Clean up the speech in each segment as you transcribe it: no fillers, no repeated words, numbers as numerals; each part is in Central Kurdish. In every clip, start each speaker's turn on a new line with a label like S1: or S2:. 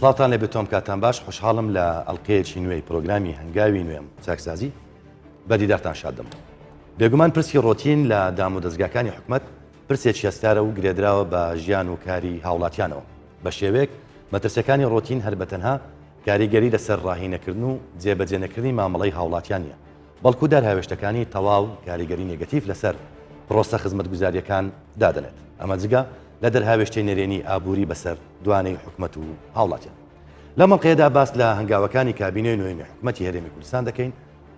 S1: سڵاوتان لێ بێت تۆم کاتان باش خۆشحاڵم لە ئەڵلقەیەکی نوێی پرۆگرامی هەنگاوی نوێم چاکسازی بە دیدارتان شاد دەم بێگومان پرسی ڕۆتین لە دام و دەستگاکانی حکومت پرسێکی هەستارە و گرێدراوە بە ژیان و کاری هاوڵاتیانەوە بە شێوەیەک مەترسیەکانی ڕۆتین هەر بەتەنها کاریگەری لەسەر ڕاهینەکردن و جێبەجێنەکردنی مامەڵەی هاوڵاتیان نیە بەڵکو دەرهاوێشتەکانی تەواو کاریگەری نێگەتیڤ لەسەر پرۆسە خزمەتگوزارییەکان دادەنێت، ئەمە جگە لە دەرهاوێشتەی نەرێنی ئابووری بەسەر دوانەی حکومەت و هاوڵاتیان. لەم ئەڵقەیەدا باس لە هەنگاوەکانی کابینەی نۆیەمی حکومەتی هەرێمی کوردستان دەکەین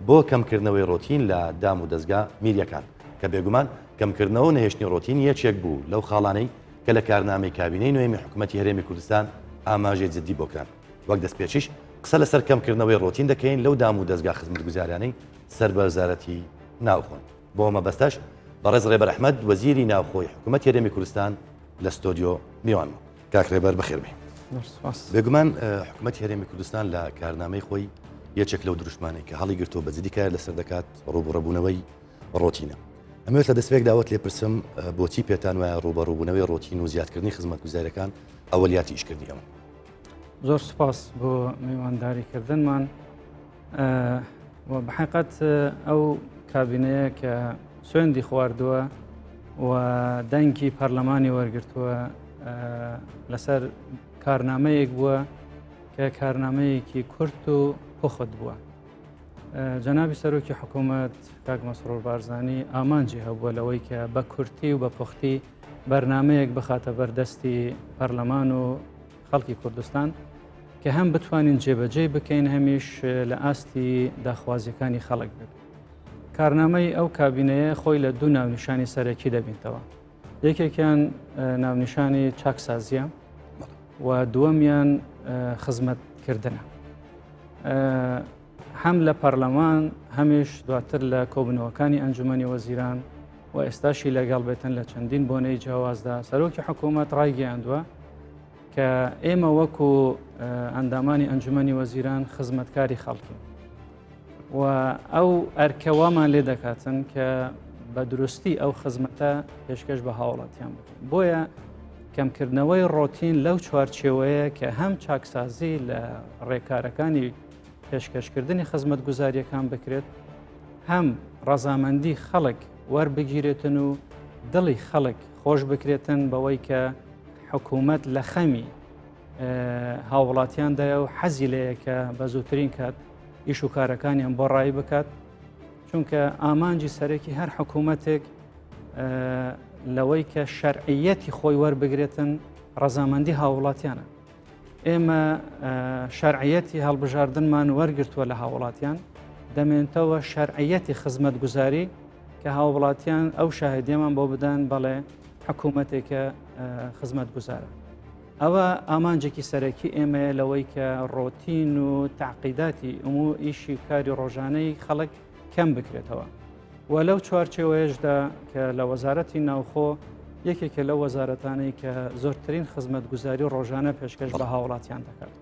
S1: بۆ کەمکردنەوەی ڕۆتین لە دام و دەزگا میرییەکان، کە بێگومان کەمکردنەوە و نەهێشتنی ڕۆتین یەکێک بوو لەو خاڵانەی کە لە کارنامەی کابینەی نۆیەمی حکومەتی هەرێمی کوردستان ئاماژەی جددی بۆ کران. وەک دەستپێکیش قسە لەسەر کەمکردنەوەی ڕۆتین دەکەین لەو دام و دەزگا خزمەتگوزاریانەی سەر بە وەزارەتی ناوخۆن. بۆ مەبەستەش بەڕێز ڕێبەر ئەحمەد وەزیری ناوخۆی حکوومەتی هەرێمی کوردستان لە ستۆدیۆ میوانمە. کاک ڕێبەر بەخێر بێی. بێگومان حکوومەتی هەرێمی کوردستان لە کارنامەی خۆی یەکێک لەو دروشمانەی کە هەڵیگرتووە بە جدی کار لەسەر دەکات ڕووبەڕووبوونەوەی ڕۆتینە. ئەمەوێت لە دەستپێکدا ئەوەت لێپرسم بۆچی پێتان وایە ڕووبەڕووبوونەوەی ڕۆتین و زیادکردنی خزمەتگوزاریەکان ئەوەلیاتی ئیشکردنی ئەوە؟
S2: زۆر سپاس بۆ میوانداریکردنمان و بەحقەت ئەو کابینەیە کە سوێندی خواردووە و دەنگی پەرلەمانی وەرگتووە لەسەر کارنامەیەک بووە کە کارنامەیەکی کورت و پوخت بووە. جەنابی سەرۆکی حکوومەت کاک مەسرۆر بارزانانی ئامانجی هەبووە لەوەی کە بە کورتی و بە پوختی بەرنمەیەک بخاتە بەردەستی پەرلەمان و خەڵکی کوردستان کە هەم بتوانین جێبەجێی بکەین هەمیش لە ئاستی داخوازیەکانی خەڵک بێت. کارنامەی ئەو کابینەیە خۆی لە دوو ناونیشانی سەرەکی دەبینتەوە. یەکێکیان ناونیشانی چاکسازیە و دووەمیان خزمەتکردنە. هەم لە پەرلەمان هەمیش دواتر لە کۆبنەوەکانی ئەنجومەنی وەزیران و ئێستاشی لەگەڵ بێتن لە چەندین بۆنەی جیاوازدا سەرۆکی حکوومەت ڕایگەیاندووە کە ئێمە وەکو ئەندامانی ئەنجومەنی وەزیران خزمەتکاری خەڵکین و ئەو ئەرکەوامان لێ دەکاتن کە بە دروستی ئەو خزمەتە پێشکەش بە هاوڵاتیان بکەین بۆیە کەمکردنەوەی ڕۆتین لەو چوارچێوەیە کە هەم چاکسازی لە ڕێکارەکانی پێشکەشکردنی خزمەتگوزاریەکان بکرێت هەم ڕەزامەندی خەڵک وەربگیرێتن و دڵی خەڵک خۆش بکرێتن بەوەی کە حکوومەت لە خەمی هاوڵاتیاندایە و حەزی لەیە کە بە زووترین کات ئیش و کارەکانیان بۆ ڕایی بکات چونکە ئامانجی سەرەکی هەر حکوومەتێک لەوەی کە شەرعیەتی خۆی وەربگرێتن ڕەزامەندی هاوڵاتیانە ئێمە شەرعیەتی هەڵبژاردنمان وەرگرتووە لە هاوڵاتیان دەمێنتەوە شەرعیەتی خزمەتگوزاری کە هاوڵاتیان ئەو شاهدیەمان بۆ بدەن بەڵێ حکوومەتێکە خزمەتگوزارە. ئەوە ئامانجێکی سەرەکی ئێمەیە لەوەی کە ڕۆتین و تاقیداتی ئەمو ئیشی کاری ڕۆژانەی خەڵک کەم بکرێتەوە. و لەو چوارچێوەیەشدا کە لە وەزارەتی ناوخۆ یەکێکە لەو وەزارەتانەی کە زۆرترین خزمەتگوزاری ڕۆژانە پێشکەش بە هاوڵاتیان دەکات.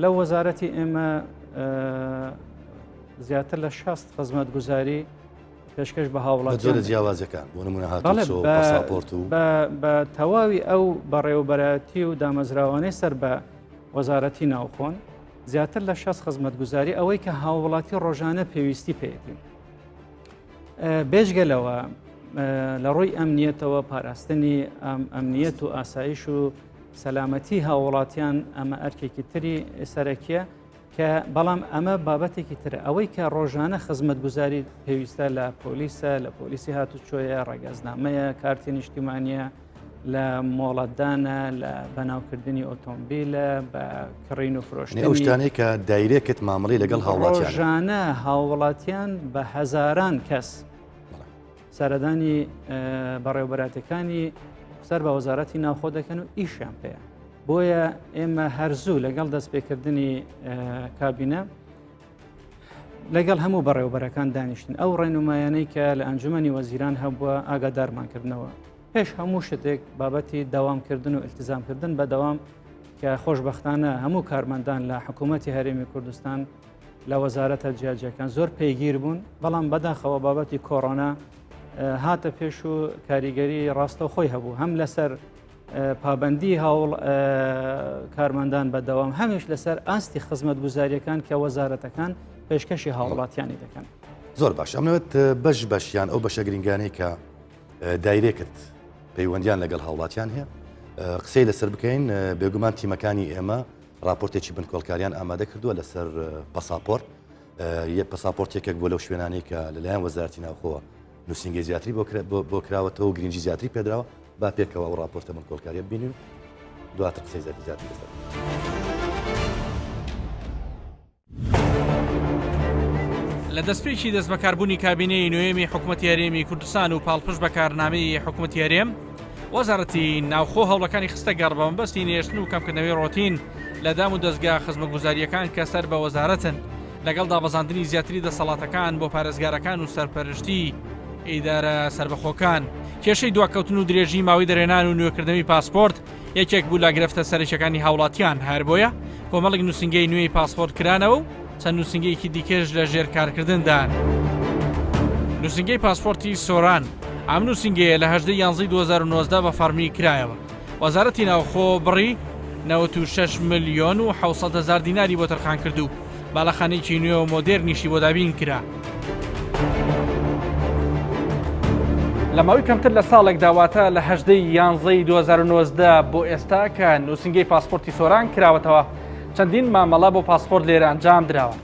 S2: لەو وەزارەتی ئێمە زیاتر لە 60 خزمەتگوزاری پێشکەش بە هاوڵاتیان
S1: جۆرە جیاوازەکان بۆ نمونە هاتوچۆ پاساپۆرت و
S2: بە تەواوی ئەو بەڕێوەبەرایەتی و دامەزراوانەی سەر بە وەزارەتی ناوخۆن زیاتر لە 60 خزمەتگوزاری ئەوەی کە هاوڵاتی ڕۆژانە پێویستی پێێتی بێجگە لەوە لە ڕووی ئەمنیەتەوە پاراستنی ئەمنیەت و ئاسایش و سەلامەتی هاوڵاتیان ئەمە ئەرکێکی تری سەرەکیە کە بەڵام ئەمە بابەتێکی ترە ئەوەی کە ڕۆژانە خزمەتگوزاری پێویستە لە پۆلیسە لە پۆلیسی هاتوچۆیە ڕەگەزنامەیە کارتی نیشتیمانە لە مۆڵەتدانە لە بەناوکردنی ئۆتۆمبیلە بە کڕین و فرۆشتنی
S1: ئەو شتانەی کە دایرێکت مامەڵەی لەگەڵ هاوڵاتیان
S2: ڕۆژانە هاوڵاتیان بە هەزاران کەس سەردانی بەڕێوبەراتەکانی سەر بە وەزارەتی ناوخۆ دەکەن و ئیشیان پێیە بۆیە ئێمە هەرزوو لەگەڵ دەستپێکردنی کابینە لەگەڵ هەموو بەڕێوبەرەکان دانیشتن ئەو ڕێنمایانەی کە لە ئەنجومەنی وەزیران هەبووە ئاگادارمان کردنەوە پێش هەموو شتێک بابەتی داوامکردن و التزامکردن بە دەوام کە خۆشببختانە هەموو کارمەندان لە حکوومەتتی هەرێمی کوردستان لە وەزارەتە جیاجیەکان زۆر پێگیر بوون بەڵام بەداخەوە بابەتی کۆرۆنا هاتە پێش و کاریگەری ڕاستەوخۆی هەبوو هەم لەسەر. پابەندی هاوڵ کارمەندان بە دەوام هەمیش لەسەر ئاستی خزمەتگوزاریەکان کە وەزارەتەکان پێشکەشی هاوڵاتیانی دەکەن.
S1: زۆر باش ئەمەوێت بەش بەشیان ئەو بەشە گرنگانەی کە دایرێکت پەیوەندیان لەگەڵ هاوڵاتیان هەیە قسەی لەسەر بکەین بێگومان تیمەکانی ئێمە راپۆرتێکی بنکۆڵکاریان ئامادە کردووە لەسەر پەساپۆرت یە پەساپۆرت یەکێک بۆ لەو شوێنانەی کە لەلایەن وەزارەتی ناوخۆوە نووسینگەی زیاتری بۆ کراوەتەوە و گرنگی زیاتری پێدراوە با پێکەوە ئەو راپۆرتە بنکۆڵکاریە ببینین دواتر قسەی زیاتر زیاتر لەسەر
S3: لە دەستپێکی دەستبەکاربوونی کابینەی نوێمی حکوومەتی هەرێمی کوردستان و پاڵپشت بە کارنامەی حکوومەتی هەرێم وەزارەتی ناوخۆ هەوڵەکانی خستە گەڕ بە مەبەستی نێشتن و کەمکردنەوەی ڕۆتین لە دام و دەستگا خزمەتگوزارییەکان کە سەر بە وەزارەتن لەگەڵ دابەزاندنی زیاتری دەسەڵاتەکان بۆ پارێزگارەکان و سەرپەرشتی ئیدارە سەربەخۆکان. کێشەی دواکەوتن و درێژی ماوەی دەرهێنان و نوێکردنەوەی پاسپۆرت یەکێک بوو لە گرفتە سەرەکیەکانی هاوڵاتیان، هەر بۆیە کۆمەڵێک نووسینگەی نوێی پاسپۆرت کرانەوە و چەند نووسینگەیەکی دیکەش لە ژێر کارکردندان. نووسینگەی پاسپۆرتی سۆران، ئەم نووسینگەیە لە 18 یانزەی 2019 بە فەڕمی کرایەوە. وەزارەتی ناوخۆ بڕی 96 ملیۆن و 700 هەزار دیناری بۆ تەرخان کرد و باڵەخانەیەکی نوێ و مۆدێرنیشی بۆ دابین کرا. لە ماوەی کەمتر لە ساڵێکدا واتە لە هەژدە ی یانزەی 2019 بۆ ئێستا کە نووسینگەی پاسپۆرتی سۆران کراوەتەوە چەندین مامەڵە بۆ پاسپۆرت لێرە ئەنجام دراوە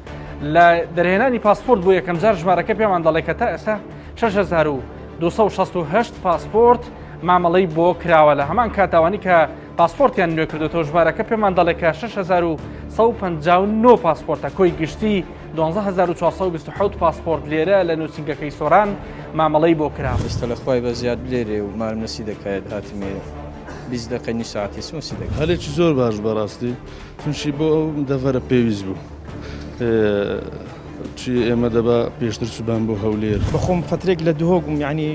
S3: لە دەرهێنانی پاسپۆرت بۆ یەکەمجار ژمارەکە پێمان دەڵێ کە تا ئێستا 6268 پاسپۆرت مامەڵەی بۆ کراوە لە هەمان کاتاوانی کە پاسپۆرتیان نوێ کردوێتەوە ژمارەکە پێمان دەڵێ کە 6159 پاسپۆرتە کۆی گشتی 12427 پاسپۆرت لێرە لە نووسینگەکەی سۆران مامەڵەی بۆ کرا.
S4: ئێستا لە خوای بەزیاد بلێرێ و مارم نەسی دەکایەت هاتمێ 20 دەقەی نیو ساعەتی سمە سی دەکا.
S5: هەلێکی زۆر باش بەڕاستی چونکی بۆ ئەو دەڤەرە پێویست بوو چی ئێمە دەبا پێشتر چوبان بۆ هەولێر.
S6: بەخۆم فەترێک لە دهۆک بووم یانی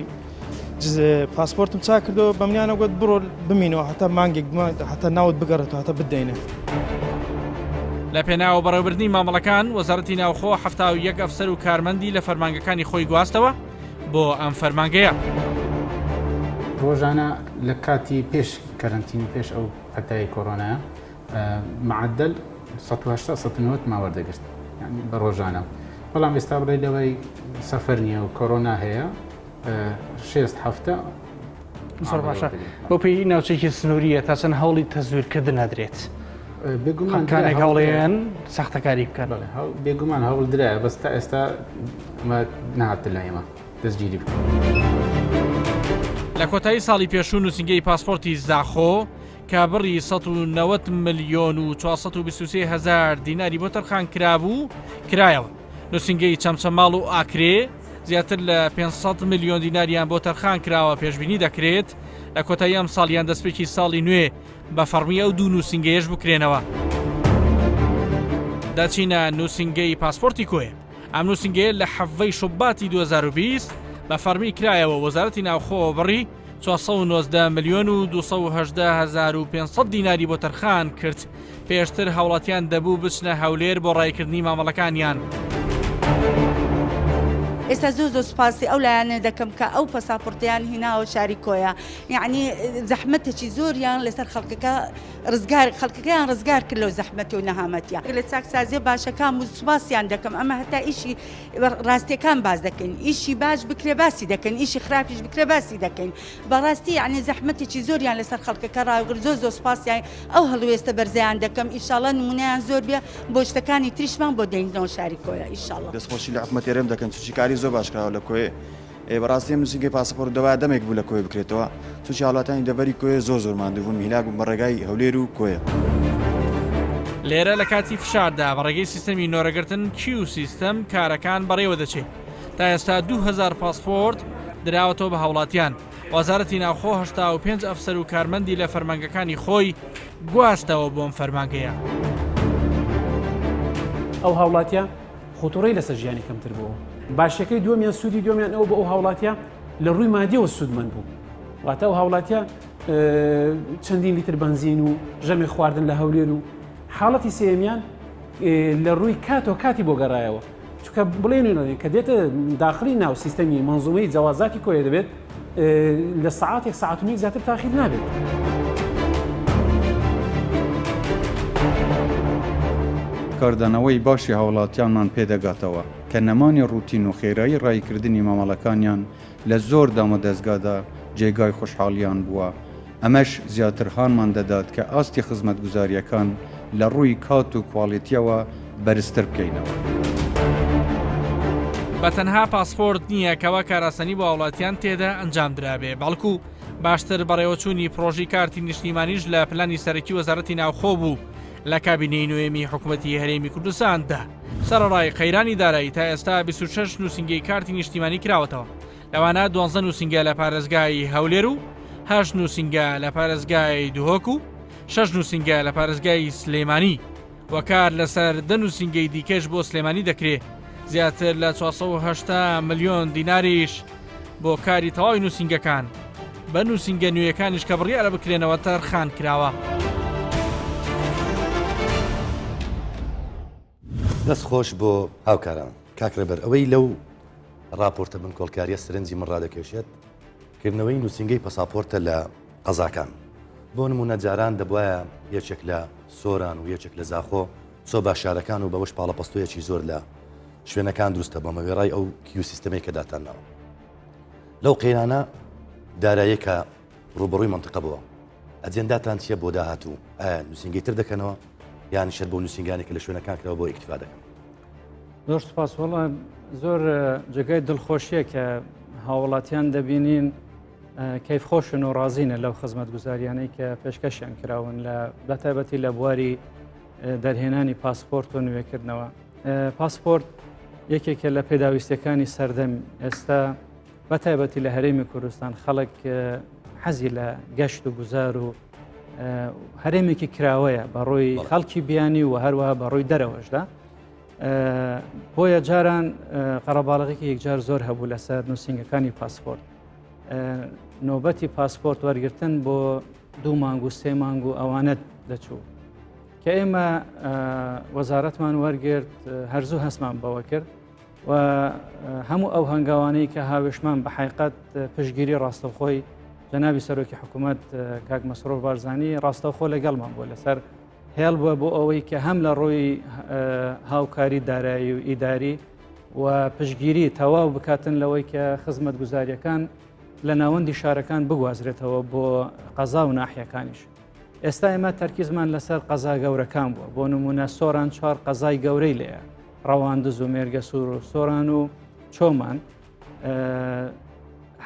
S6: پاسپۆرتم چاک کردەوە بەمنیانە گوت بڕۆ بمینەوە هەتا مانگێک هەتا ناوت بگەڕێتەوە هەتا بدەینە.
S3: لە پێناو بەڕێوەبردنی مامەڵەکان، وەزارەتی ناوخۆ 71 ئەفسەر و کارمەندی لە فەرمانگەکانی خۆی گواستەوە بۆ ئەم فەرمانگەیە.
S7: ڕۆژانە لە کاتی پێش کەرەنتین و پێش ئەو پەتای کۆرۆنایە معدل 180 190 ما وەردەگرت بە ڕۆژانە بەڵام ئێستا بڵێ لەوەی سەفەر نییە و کۆرۆنا هەیە شێست هەفتە
S3: زۆر باشە بۆ پێی ناوچێکی سنووریە تا چەند هەوڵی تەزویرکردن نەدرێت
S7: بێگومان
S3: کانێک هەوڵێن ساختەکاری بکەن
S7: بێگومان هەوڵ درایە بەس تا ئێستا نهاتە لای ئێمە دەستگیری بکەن.
S3: لە کۆتایی ساڵی پێشوو نووسینگەی پاسپۆرتی زاخۆ کە بڕی 190 ملیۆن و 423 هەزار دیناری بۆ تەرخان کرابوو کرایەوە نووسینگەی چەمچەماڵ و ئاکرێ زیاتر لە 500 ملیۆن دیناریان بۆ تەرخان کراوە پێشبینی دەکرێت لە کۆتایی ئەم ساڵ یان دەستپێکی ساڵی نوێ بە فەڕمی ئەو دوو نووسینگەیەش بکرێنەوە. دەچینە نووسینگەی پاسپۆرتی کۆیە ئەم نووسینگەیە لە حەڤەی شوباتی 2020 بە فەڕمی کرایەوە وەزارەتی ناوخۆ بڕی 419 ملیۆن و 218 هەزار و 500 دیناری بۆ تەرخان کرد پێشتر هاوڵاتیان دەبوو بچنە هەولێر بۆ ڕایکردنی مامەڵەکانیان.
S8: ئێستا زۆر زۆر سوپاسی ئەو لایەنە دەکەم کە ئەو پەساپۆرتەیان هیناوە شاری کۆیە یعنی زەحمەتێکی زۆریان لەسەر خەڵکەکە ڕزگار خەڵکەکەیان ڕزگار کرد لەو زەحمەتی و نەهامەتیە لە چاکسازیە باشەکان و سوپاسیان دەکەم ئەمە هەتا ئیشی ڕاستیەکان باس دەکەین ئیشی باش بکرێ باسی دەکەین ئیشی خراپیش بکرێ باسی دەکەین بەڕاستی یعنی زەحمەتێکی زۆریان لەسەر خەڵکەکە ڕاگرت زۆر زۆر سوپاسیان ئەو هەڵوێستە بەرزەیان دەکەم ئیشاڵا نمونەیان زۆر بێ بۆ شتەکانی تریشمان بۆ دێنینەوە شاری کۆیە ئیشاڵا.
S9: دەست خۆشی لە حکومەتی هەرێم دەکەن چونکی کاری زۆر باش کراوە لە کۆیە ئێ بەڕاستی ئەم نوسینگەی پاسەپۆرت دەبایە دەمێک بوو لە کۆیە بکرێتەوە چونکی هاوڵاتیانی دەڤەری کۆیە زۆر زۆر ماندوو بوون هیلاک بوون بە ڕێگای هەولێر و کۆیە.
S3: لێرە لە کاتی فشاردا بە ڕێگەی سیستەمی نۆرەگرتن queue system کارەکان بەڕێوە دەچێت. تا ئێستا 2000 پاسپۆرت دراوەتەوە بە هاوڵاتیان. وەزارەتی ناوخۆ 85 ئەفسەر و کارمەندی لە فەرمانگەکانی خۆی گواستەوە بۆ ئەم فەرمانگەیە.
S10: ئەو هاوڵاتیە خۆتوڕەی لەسەر ژیانی کەمتر بوو. باشیەکەی دووەمیان سوودی دووەمیان ئەوە بۆ ئەو هاوڵاتیە لە ڕووی مادیەوە سوودمەند بوو. واتە ئەو هاوڵاتیە چەندین لیتر بەنزین و ژەمێک خواردن لە هەولێر و حاڵەتی سێیەمیان لە ڕووی کاتەوە کاتی بۆ گەڕایەوە. چونکە بڵێن کە دێتە داخلی ناو سیستەمی مەنزومەی جەوازاتی کۆیە دەبێت لە سەعاتێک سەعات و نیو زیاتر تاخیر نابێت.
S11: کاردانەوەی باشی هاوڵاتیانمان پێدەگاتەوە کە نەمانی ڕوتین و خێرایی ڕاییکردنی مامەڵەکانیان لە زۆر دامودەزگادا جێگای خۆشحاڵیان بووە، ئەمەش زیاتر هانمان دەدات کە ئاستی خزمەتگوزارییەکان لە ڕووی کات و کواڵیتییەوە بەرزتر بکەینەوە.
S3: بە تەنها پاسپۆرت نییە کەوا کارئاسانی بۆ هاوڵاتیان تێدا ئەنجام درابێ، بەڵکو باشتر بەڕێوەچوونی پڕۆژەی کارتی نیشتیمانیش لە پلانی سەرەکی وەزارەتی ناوخۆ بوو لە کابینەی نۆیەمی حکومەتی هەرێمی کوردستاندا. سەرەڕای قەیرانی دارایی تا ئێستا 26 نووسینگەی کارتی نیشتیمانی کراوەتەوە، لەوانە دوانزە نووسینگە لە پارێزگای هەولێر و هەشت نووسینگە لە پارێزگای دهۆک و شەش نووسینگە لە پارێزگای سلێمانی و کار لەسەر دە نووسینگەی دیکەش بۆ سلێمانی دەکرێ زیاتر لە 480 ملیۆن دیناریش بۆ کاری تەواوی نووسینگەکان بە نووسینگە نوێیەکانیش کە بڕیارە بکرێنەوە تەرخان کراوە.
S1: دەست خۆش بۆ هاوکاران. کاک ڕێبەر ئەوەی لەو ڕاپۆرتە بنکۆڵکاریە سەرنجی من ڕادەکێشێت کردنەوەی نووسینگەی پەساپۆرتە لە قەزاکان. بۆ نمونە جاران دەبوایە یەکێک لە سۆران و یەکێک لە زاخۆ چۆ بە شارەکان و بەوەش پاڵەپەستۆیەکی زۆر لە شوێنەکان دروستە بۆمە وێڕای ئەو queue سیستەمەی کە داتان ناوە لەو قەیرانە داراییە کە ڕووبەڕووی مەنتقە بووە ئەجێنداتان چییە بۆ داهاتوو؟ ئایا نووسینگەی تر دەکەنەوە یان شەر بۆ نووسینگانی کە لە شوێنەکان کراوە بۆ ئیکتفا دەکەن؟
S2: زۆر سپاس وەڵا زۆر جێگای دڵخۆشیە کە هاوڵاتیان دەبینین کەیف خۆشن و ڕازینە لەو خزمەت گوزاریانەی کە پێشکەشیان کراون لە بەتایبەتی لە بواری دەرهێنانی پاسپۆرت و نوێکردنەوە پاسپۆرت یەکێکە لە پێداویستەکانی سەردەم ئێستا بە تایبەتی لە هەرێمی کوردستان خەڵک حەزی لە گەشت و گوزار و هەرێمێکی کراوەیە بە ڕووی خەڵکی بیانی و هەروەها بە ڕووی دەرەوەشدا بۆیە جاران قەرەباڵغێکی یەکجار زۆر هەبوو لەسەر نووسینگەکانی پاسپۆرت نۆبەتی پاسپۆرت وەرگتن بۆ دوو مانگ و سێ مانگ و ئەوانە دەچوو کە ئێمە وەزارەتمان وەرگرت هەرزوو هەستمان بەوە کرد و هەموو ئەو هەنگاوانەی کە هاوێشمان بە حیقەت پشگیری ڕاستەوخۆی جەنابی سەرۆکی حکوومەت کاک مەسرۆر بارزانی ڕاستەوخۆ لەگەڵمان بووە لەسەر هێڵ بووە بۆ ئەوەی کە هەم لە ڕووی هاوکاری دارایی و ئیداری و پشگیری تەواو بکاتن لەوەی کە خزمەت گوزاریەکان لە ناوەندی شارەکان بگوازرێتەوە بۆ قەزا و ناحیەکانیش. ئێستا ئێمە تەرکیزمان لەسەر قەزا گەورەکان بووە بۆ نمونە سۆران چوار قەزای گەورەی لێیە ڕەواندز و مێرگەسوور و سۆران و چۆمان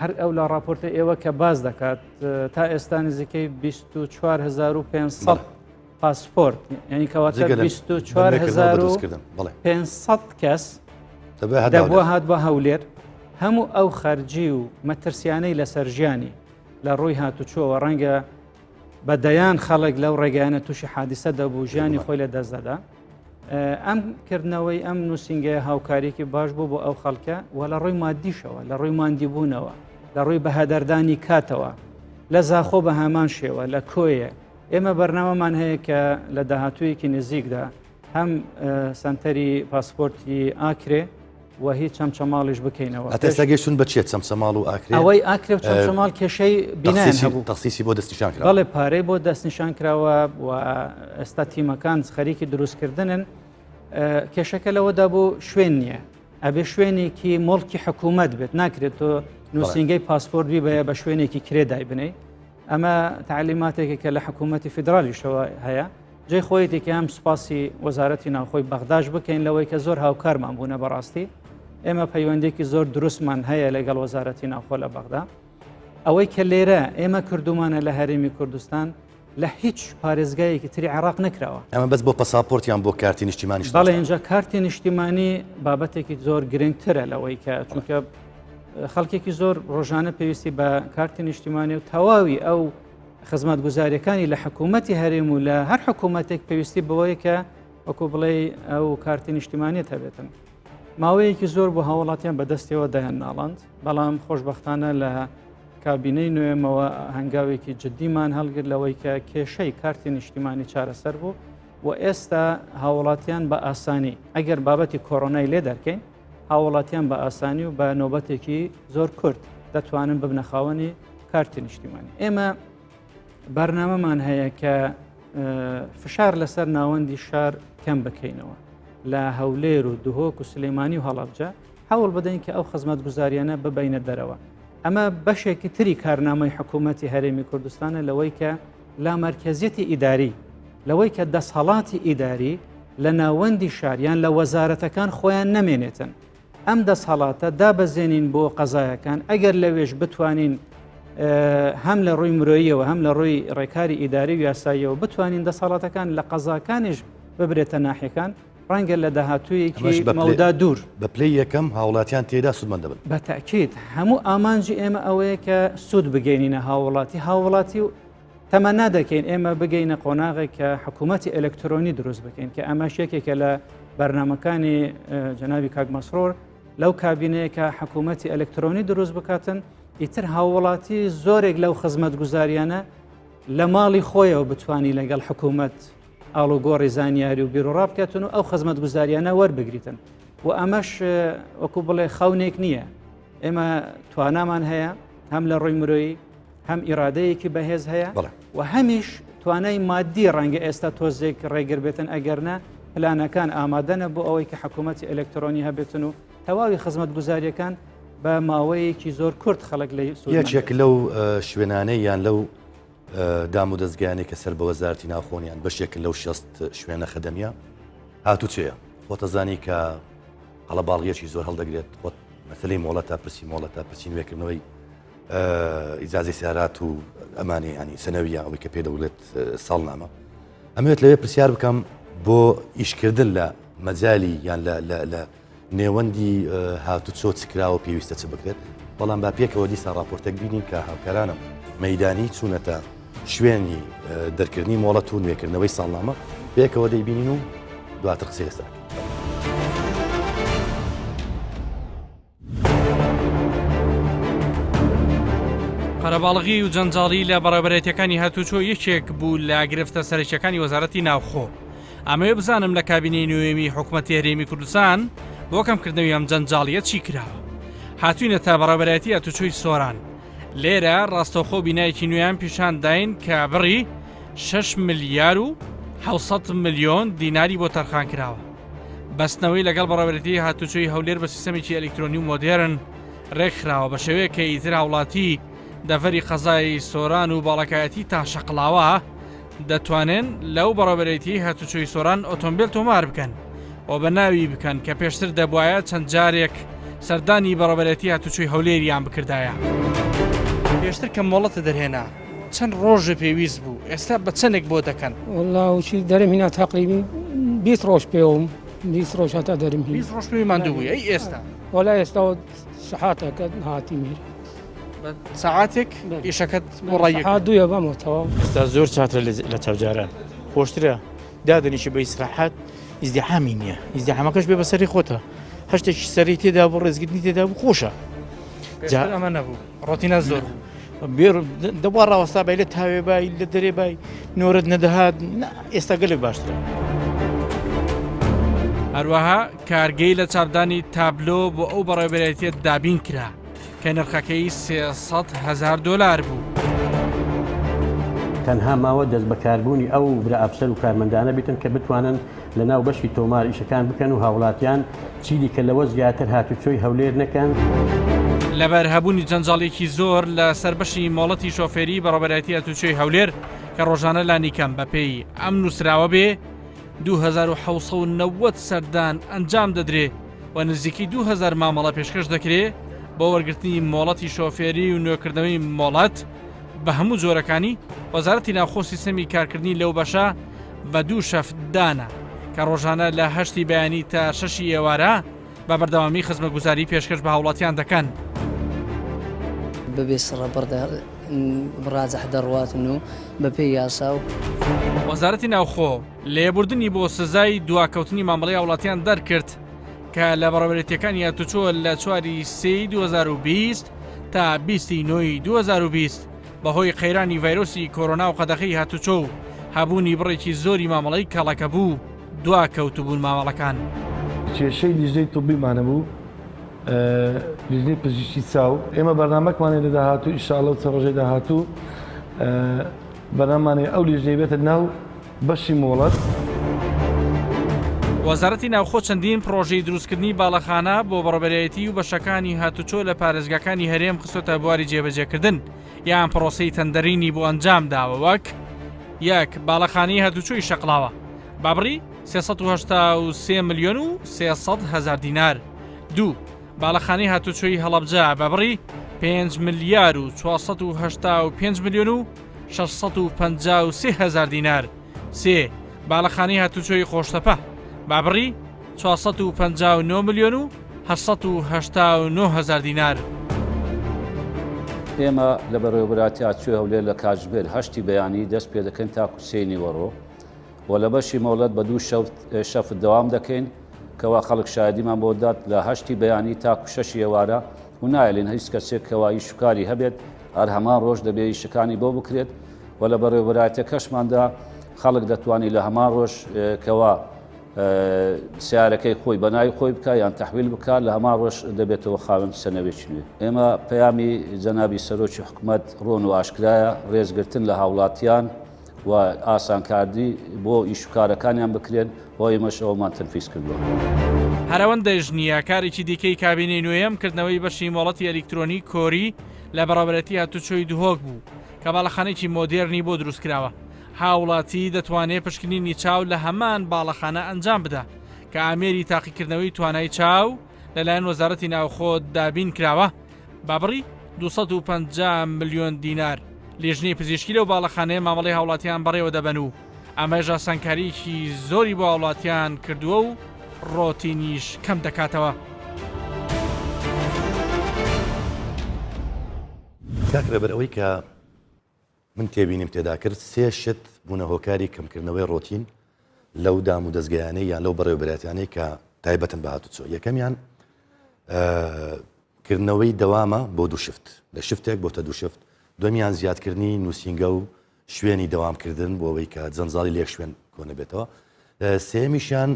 S2: هەر ئەو لە راپۆرتە ئێوە کە باز دەکات تا ئێستا نزیکەی 24500 پاسپۆرت یعنی کەواتە 24500 کەس دەبووە هات بە هەولێر هەموو ئەو خەرجی و مەترسیانەی لەسەر ژیانی لە ڕووی هاتوچۆوە ڕەنگە بە دەیان خەڵک لەو ڕێگایانە تووشی حادیسە دەبوو ژیانی خۆی لە دەست دەدا ئەم کردنەوەی ئەم نووسینگەیە هاوکاریەکی باش بوو بۆ ئەو خەڵکە و لە ڕووی مادیشەوە لە ڕووی ماندیبوونەوە لە ڕووی بەهەدەردانی کاتەوە لە زاخۆ بە هەمان شێوە لە کۆیە ئێمە بەرنامەمان هەیە کە لە داهاتوویەکی نزیکدا هەم سەنتەری پاسپۆرتی ئاکرێ و هی چەمچەماڵیش بکەینەوە.
S1: هەتا ئێستا گەیشتوون بە چیە چەمچەماڵ و ئاکرێ؟
S2: ئەوەی ئاکرێ و چەمچەماڵ کێشەی بینایان هەبوو.
S1: تەخسیسی بۆ دەستنیشان کراوە.
S2: بەڵێ پارەی بۆ دەستنیشان کراوە و ئێستا تیمەکان خەریکی دروستکردنن. کێشەکە لەوەدا بوو شوێن نییە. ئەبێ شوێنێکی مڵکی حکوومەت بێت ناکرێت تۆ نووسینگەی پاسپۆرت بیبەیە بە شوێنێکی کرێ دایبنەی. ئەمە تەعلیماتێکە کە لە حکوومەتی فیدرالیشەوە هەیە. جێی خۆیەتی کە هەم سوپاسی وەزارەتی ناوخۆی بەغداش بکەین لەوەی کە زۆر هاوکارمان بوونە بەڕاستی ئێمە پەیوەندێکی زۆر دروستمان هەیە لەگەڵ وەزارەتی ناوخۆ لە بەغدا ئەوەی کە لێرە ئێمە کردومانە لە هەرێمی کوردستان لە هیچ پارێزگایەکی تری عێراق نەکراوە
S1: ئەمە بەس بۆ پەساپۆرتیان بۆ کارتی نیشتیمانی
S2: بەڵێ اینجا کارتی نیشتیمانی بابەتێکی زۆر گرنگترە لەوەی کە چونکە خەڵکێکی زۆر ڕۆژانە پێویستی بە کارتی نیشتیمانی و تەواوی ئەو خزمەتگوزاریەکانی لە حکوومەتی هەرێم و لە هەر حکوومەتێک پێویستی بەوەیە کە وەکو بڵێ ئەو کارتی نیشتیمانیت هەبێتن. ماوەیەکی زۆر بۆ هاوڵاتیان بەدەستەوە دەیان ناڵاند بەڵام خۆشببختانە لە کابینەی نوێمەوە هەنگاوێکی جددیمان هەڵگر لەوەی کە کێشەی کارتی نیشتیمانی چارەسەر بوو و ئێستا هاوڵاتیان بە ئاسانی ئەگەر بابەتی کۆرۆنای لێ دەرکەین هاوڵاتیان بە ئاسانی و بە نۆبەتێکی زۆر کورت دەتوانن ببنە خاوەنی کارتی نیشتیمانی ئێمە بەرنامەمان هەیە کە فشار لەسەر ناوەندی شار کەم بکەینەوە. لە هەولێر و دهۆک و سلێمانی و هەڵەبجە هەوڵ بدەین کە ئەو خزمەتگوزاریانە ببەینە دەرەوە. ئەمە بەشێکی تری کارنامەی حکوومەتی هەرێمی کوردستانە لەوەی کە لامەرکەزیەتی ئیداری، لەوەی کە دەسهەڵاتی ئیداری لە ناوەندی شار یان لە وەزارەتەکان خۆیان نەمێنێتن. ئەم دەسهەڵاتە دابەزێنین بۆ قەزایەکان، ئەگەر لەوێش بتوانین هەم لە ڕووی مرۆییەوە هەم لە ڕووی ڕێکاری ئیداری و یاساییەوە بتوانین دەسەڵاتەکان لە قەزاکانیش ببرێتە ناحیەکان، ڕەنگە لە داهاتوویەکی مەودا دوور.
S1: بە پلەی یەکەم هاوڵاتیان تێیدا سوودمەند دەبن.
S2: بە تەئکید هەموو ئامانجی ئێمە ئەوەیە کە سوود بگەینینە هاوڵاتی، هاوڵاتی و تەمەنا دەکەین ئێمە بگەینە قۆناغێک کە حکوومەتی ئەلکترۆنی دروست بکەین کە ئەمەش یەکێکە لە بەرنامەکانی جەنابی کاک مەسرۆر لەو کابینەیە کە حکوومەتی ئەلکترۆنی دروست بکاتن ئیتر هاوڵاتی زۆرێک لەو خزمەتگوزاریانە لە ماڵی خۆیەوە بتانی لەگەڵ حکوومەت ئاڵوگۆڕی زانیاری و بیروڕا بکاتن و ئەو خزمەتگوزاریانە وەربگریتن و ئەمەش وەکو بڵێ خەونێک نییە ئێمە توانامان هەیە هەم لە ڕووی مرۆیی هەم ئیرادەیەکی بەهێز هەیە و هەمیش توانای مادی ڕەنگە ئێستا تۆزێک ڕێگر بێتن ئەگەرنا پلانەکان ئامادەنە بۆ ئەوەی کە حکوومەتی ئەلکترۆنی هەبێتن و تەواوی خزمەتگوزاریەکان بە ماوەیەکی زۆر کورت خەڵک لە
S1: یەکێک لەو شوێنانەی یان لەو دام و دەستگایانەی کە سەر بە وەزارەتی ناوخۆن یان بەشێکن لەو 60 شوێنە خەدەمیە هاتوچێیە خۆتەزانی کە قەڵەباڵغیەکی زۆر هەڵدەگرێت خۆت مەسلەی مۆڵەتە پرسی مۆڵەتە پرسی نوێکردنەوەی ئیجازی سیارات و ئەمانەی ینی سەنەویە ئەوەی کە پێ دەوڵێت ساڵنامە ئەمەوێت لەوێ پرسیار بکەم بۆ ئیشکردن لە مەجای یان لە نێوەندی هاتوچۆ چ کراوە پێویستە چ بکرێت، بەڵام با پێکەوە دیسان ڕاپۆرتێک بینین کە هاوکارانم مەیدانی چوونەتە شوێنی دەرکردنی مۆڵەت و نوێکردنەوەی ساڵنامە پێکەوە دەیبینین و دواتر قسەی لەسەر ئەکەین.
S3: قەرەباڵغی و جەنجاڵی لە بەڕێوەبەرایەتیەکانی هاتوچۆ یەکێک بوو لە گرفتە سەرەکیەکانی وەزارەتی ناوخۆ. ئەمەوێ بزانم لە کابینەی نوێمی حکومەتی هەرێمی کوردستان بۆ کەمکردنەوەی ئەم جەنجاڵیە چی کراوە. هاتوینەتە بەڕێوەبەرایەتی هاتوچۆی سۆران. لێرە ڕاستەوخۆ بینایەکی نوێیان پیشان داین کە بڕی 6 ملیار و 700 ملیۆن دیناری بۆ تەرخان کراوە. بەستنەوەی لەگەڵ بەڕێوەبەرێتی هاتوچۆی هەولێر بە سیستەمێکی ئەلیکترۆنی و مۆدێرن ڕێکخراوە بە شێوەیەک کە ئیتر هاوڵاتی دەڤەری قەزای سۆران و باڵەکایەتی تا شەقڵاوە دەتوانن لەو بەڕێوەبەرێتی هاتوچۆی سۆران ئۆتۆمبیل تۆمار بکەن و بە ناوی بکەن کە پێشتر دەبوایە چەند جارێک سەردانی بەڕێوەبەرێتی هاتوچۆی هەولێریان بکردایە. پێشتر کە مۆڵەتە دەرهێنا چەند ڕۆژێ پێویست بوو ئێستا بە چەندێک بۆ دەکەن؟
S12: وەڵا وچی دەرم هینا تەقریبی 20 ڕۆژ پێوم 20 ڕۆژ هەتا دەرم هینا
S3: 20 ڕۆژ پێوی ماندوو بووی ئەی ئێستا؟
S12: وەڵا ئێستا سەعاتەکە هاتیم هیر
S3: سەعاتێک ئیشەکەت بۆ ڕای
S12: سەعات دوویە بەمەوە تەواو.
S13: ئێستا زۆر چاترە لە چاو جاران خۆشترە دادەنیشی بە ئیسراحەت ئیزدیحامی نییە ئیزدیحامەکەش بێ بەسەری خۆتە هەشتێکی سەری تێدا بوو ڕێزگرتنی تێدا بوو خۆشە
S3: جا ئەمە نەبوو ڕۆتینە زۆر بوو
S13: بێ دەبوا ڕاوەستا بای لە تاوێ بای لە دەرێ بای نۆرەت نەدەهات ئێستا گەلێک باشترە.
S3: هەروەها کارگەی لە چاپدانی تابلۆ بۆ ئەو بەڕێوەبەرایەتیە دابین کرا کە نرخەکەی 300 هەزار دۆلار بوو.
S14: تەنها ماوە دەستبەکاربوونی ئەو برا ئەفسەر و کارمەندانە بیتن کە بتوانن لە ناو بەشی تۆمار ئیشەکان بکەن و هاوڵاتیان چیدیکە لەوە زیاتر هاتوچۆی هەولێر نەکەن.
S3: لەبەر هەبوونی جەنجاڵیەکی زۆر لە سەر بەشی مۆڵەتی شۆفێری بەڕێوەبەرایەتی هاتوچۆی هەولێر کە ڕۆژانە لانیکەم بەپێی ئەم نووسراوە بێ 2790 سەردان ئەنجام دەدرێ و نزیکەی 2000 مامەڵە پێشکەش دەکرێ بۆ وەرگرتنی مۆڵەتی شۆفێری و نوێکردنەوەی مۆڵەت بە هەموو جۆرەکانی، وەزارەتی ناوخۆ سیستەمی کارکردنی لەو بەشە بە دوو شەفت دانا کە ڕۆژانە لە هەشتی بەیانی تا شەشی ئێوارە بە بەردەوامی خزمەتگوزاری پێشکەش بە هاوڵاتیان دەکەن.
S15: بەبێ سڕەبڕ ڕاجح دەڕواتن و بەپێی یاسا و.
S3: وەزارەتی ناوخۆ لێبوردنی بۆ سزای دواکەوتنی مامەڵەی هاوڵاتیان دەرکرد کە لە بەڕێوەبەرێتییەکانی هاتوچۆ لە چواری سێی 2020 تا بیستی نۆی 2020 بەهۆی قەیرانی ڤایرۆسی کۆرۆنا و قەدەغەی هاتوچۆ و هەبوونی بڕێکی زۆری مامەڵەی کەڵەکەبوو دواکەوتبوون مامەڵەکان.
S5: کێشەی لیژنەی طبیمان هەبوو، لیژنەی پزیشکی چاو، ئێمە بەرنامەکمان هەیە لە داهاتوو ان شاء اللە و چەند ڕۆژێک داهاتوو بەرنامەمان هەیە ئەو لیژنەی بێتە ناو بەشی مۆڵەت.
S3: وەزارەتی ناوخۆ چەندین پڕۆژەی دروستکردنی باڵەخانە بۆ بەڕێوەبەرایەتی و بەشەکانی هاتوچۆ لە پارێزگاکانی هەرێم خستۆتە بواری جێبەجێکردن یان پڕۆسەی تەندەرینی بۆ ئەنجام داوە وەک یەک باڵەخانەی هاتوچۆی شەقڵاوە بە بڕی 383 ملیۆن و 300 هەزار دینار دوو باڵەخانەی هاتوچۆی هەڵەبجە بە بڕی 5 ملیار و 485 ملیۆن و 653 هەزار دینار سێ باڵەخانەی هاتوچۆی قۆشتەپە بە بڕی 459 ملیۆن و 889 هەزار دینار.
S16: ئێمە لە بەڕێوەبەرایەتی هاتوچۆی هەولێر لە کاتژمێر هەشتی بەیانی دەست پێدەکەین تاکو سێی نیوەڕۆ و لە بەشی مۆڵەت بە دوو شەفت دەوام دەکەین کەوا خەڵک شایەدیمان بۆ دات لە هەشتی بەیانی تاکو شەشی ئێوارە و نایەلین هیچ کەسێک کەوا ئیش و کاری هەبێت هەر هەمان ڕۆژ دەبێ ئیشەکانی بۆ بکرێت و لە بەڕێوەبەرایەتیەکەشماندا خەڵک دەتوانێت لە هەمان ڕۆژ کەوا سیارەکەی خۆی بەناوی خۆی بکە یان تحویل بکات لە هەمان ڕۆژ دەبێتەوە خاوەن سەنەوێکی نوێ. ئێمە پەیامی جەنابی سەرۆکی حکومەت ڕۆن و ئاشکرایە، ڕێزگرتن لە هاوڵاتیان و ئاسانکاری بۆ ئیش و کارەکانیان بکرێن و ئێمەش ئەوەمان تەنفیز کردووە.
S3: هەر ئەوەندەش نییە، کارێکی دیکەی کابینەی نۆیەم کردنەوەی بەشی مۆڵەتی ئەلیکترۆنی کۆری لە بەڕێوەبەرێتی هاتوچۆی دهۆک بوو کە باڵەخانەیەکی مۆدێرنی بۆ دروستکراوە، هاوڵاتی دەتوانێت پشکنینی چاو لە هەمان باڵەخانە ئەنجام بدا کە ئامێری تاقیکردنەوەی توانای چاو لەلایەن وەزارەتی ناوخۆ دابین کراوە بە بڕی 250 ملیۆن دینار. لیژنەی پزیشکی لەو باڵەخانەیە مامەڵەی هاوڵاتیان بەڕێوە دەبەن و ئەمەش ئاسانکارییەکی زۆری بۆ هاوڵاتیان کردووە و ڕۆتینیش کەم دەکاتەوە.
S1: کاک ڕێبەر ئەوەی کە من تێبینیم تێدا کرد سێ شت بوونە هۆکاری کەمکردنەوەی ڕۆتین لەو دام و دەستگایانەی یان لەو بەڕێوەبەرایەتیانەی کە تایبەتن بە هاتوچۆ یەکەمیان کردنەوەی دەوامە بۆ دوو شفت لە شفتێک بۆتە دوو شفت دومیان زیادکردنی نووسینگە و شوێنی دەوامکردن بۆ ئەوەی کە جەنجاڵی لێک شوێن کۆنەبێتەوە سێمیشیان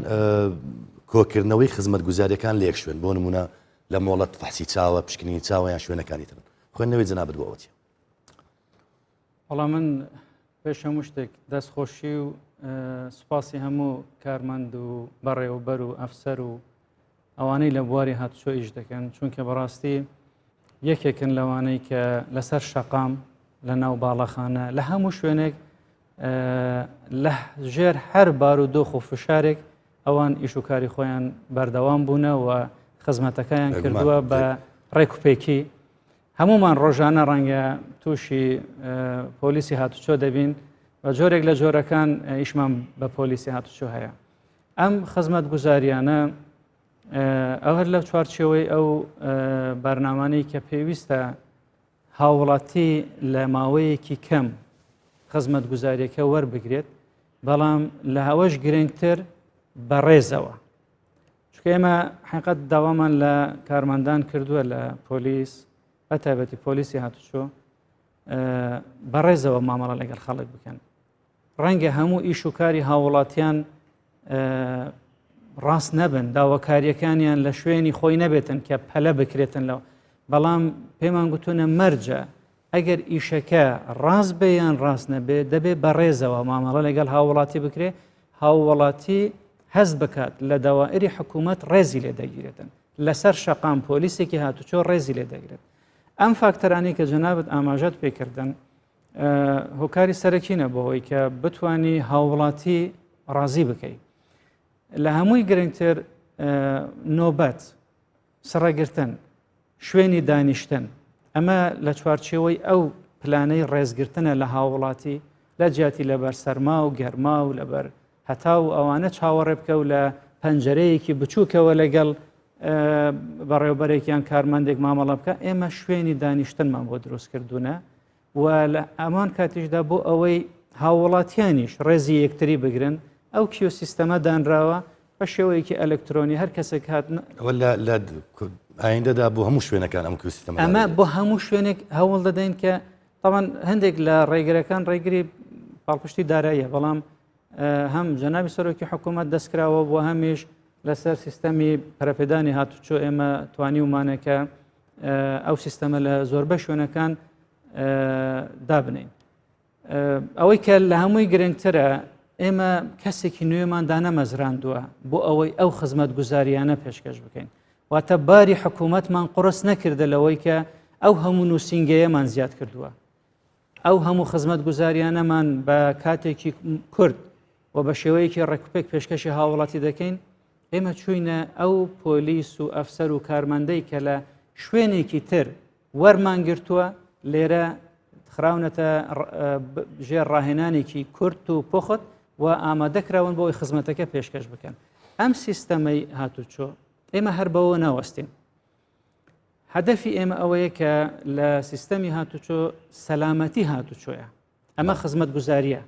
S1: کۆکردنەوەی خزمەتگوزاریەکان لێک شوێن بۆ نمونە لە مۆڵەت فەحسی چاوە پشکنینی چاوە یان شوێنەکانی ترن خوێندنەوەی جەنابت بۆ ئەوە چیە؟
S2: وەڵا من پێش هەموو شتێک دەستخۆشی و سوپاسی هەموو کارمەند و بەڕێوەبەر و ئەفسەر و ئەوانەی لە بواری هاتوچۆ ئیش دەکەن چونکە بەڕاستی یەکێکن لەوانەی کە لەسەر شەقام لە ناو باڵەخانە لە هەموو شوێنێک لە ژێر هەر بار و دۆخ و فشارێک ئەوان ئیش و کاری خۆیان بەردەوام بوونە و خزمەتەکەیان کردووە بە ڕێکوپێکی هەمومان ڕۆژانە ڕەنگە تووشی پۆلیسی هاتوچۆ دەبین بە جۆرێک لە جۆرەکان ئیشمان بە پۆلیسی هاتوچۆ هەیە ئەم خزمەت گوزاریانە ئەو هەر لە چوارچێوەی ئەو بەرنامانەی کە پێویستە هاوڵاتی لە ماوەیەکی کەم خزمەت گوزاریەکە وەربگرێت بەڵام لە هەوەش گرنگتر بەڕێزەوە چونکە ئێمە حقیقت داوامان لە کارمەندان کردووە لە پۆلیس بە تایبەتی پۆلیسی هاتوچۆ بەڕێزەوە مامەڵە لەگەڵ خەڵک بکەن ڕەنگە هەموو ئیش و کاری هاوڵاتیان ڕاست نەبن داواکاریەکانیان لە شوێنی خۆی نەبێتن کە پەلە بکرێتن لەوە بەڵام پێمان گوتونە مەرجە ئەگەر ئیشەکە ڕاست بێ یان ڕاست نەبێ دەبێ بەڕێزەوە مامەڵە لەگەڵ هاووڵاتی بکرێ هاووڵاتی هەست بکات لە دەوائری حکوومەت ڕێزی لێ دەگیرێتن لەسەر شەقام پۆلیسێکی هاتوچۆ ڕێزی لێ دەگرێت ئەم فاکتەرانەی کە جەنابت ئاماژەت پێکردن هۆکاری سەرەکینە بۆ ئەوەی کە بتانی هاووڵاتی ڕازی بکەیت لە هەمووی گرنگتر نۆبەت سڕەگرتن شوێنی دانیشتن، ئەمە لە چوارچێوەی ئەو پلانەی ڕێزگرتنە لە هاووڵاتی، لە جیاتی لەبەر سەرما و گەرما و لەبەر هەتاو و ئەوانە چاوەڕێ بکە و لە پەنجەرەیەکی بچووکەوە لەگەڵ بەڕێوبەرێک یان کارمەندێک مامەڵە بکە، ئێمە شوێنی دانیشتنمان بۆ دروست کردوونە و لە هەمان کاتیشدا بۆ ئەوەی هاووڵاتیانیش ڕێزی یەکتری بگرن ئەو queue سیستەمە دانراوە بە شێوەیەکی ئەلکترۆنی هەر کەسێک هات
S1: ئەوە لە لە ئایندەدا بۆ هەموو شوێنەکان ئەم queue سیستەمە
S2: ئەمە بۆ هەموو شوێنێک هەوڵ دەدەین کە طبعا هەندێک لە ڕێگرەکان ڕێگری پاڵپشتی داراییە بەڵام هەم جەنابی سەرۆکی حکوومەت دەستکراوە بۆ هەمیش لەسەر سیستەمی پەرەپێدانی هاتوچۆ ئێمە توانیومانە کە ئەو سیستەمە لە زۆربەی شوێنەکان دابنین ئەوەی کە لە هەمووی گرنگترە ئێمە کەسێکی نوێمان دانەمەزراندووە بۆ ئەوەی ئەو خزمەتگوزاریانە پێشکەش بکەین واتە باری حکوومەتمان قڕس نەکردە لەوەی کە ئەو هەموو نووسینگەیەمان زیاد کردووە ئەو هەموو خزمەتگوزاریانەمان بە کاتێکی کورت و بە شێوەیەکی ڕێکوپێک پێشکەشی هاوڵاتی دەکەین ئێمە چوینە ئەو پۆلیس و ئەفسەر و کارمەندەی کە لە شوێنێکی تر وەرمان گرتووە لێرە خراونەتە ژێر ڕاهێنانێکی کورت و پۆخت و ئامادەکراون بۆی خزمەتەکە پێشکەش بکەن ئەم سیستەمەی هاتوچۆ ئێمە هەر بەوە ناوەستین هەدەفی ئێمە ئەوەیە کە لە سیستەمی هاتوچۆ سەلامەتی هاتوچۆیە ئەمە خزمەتگوزارییە.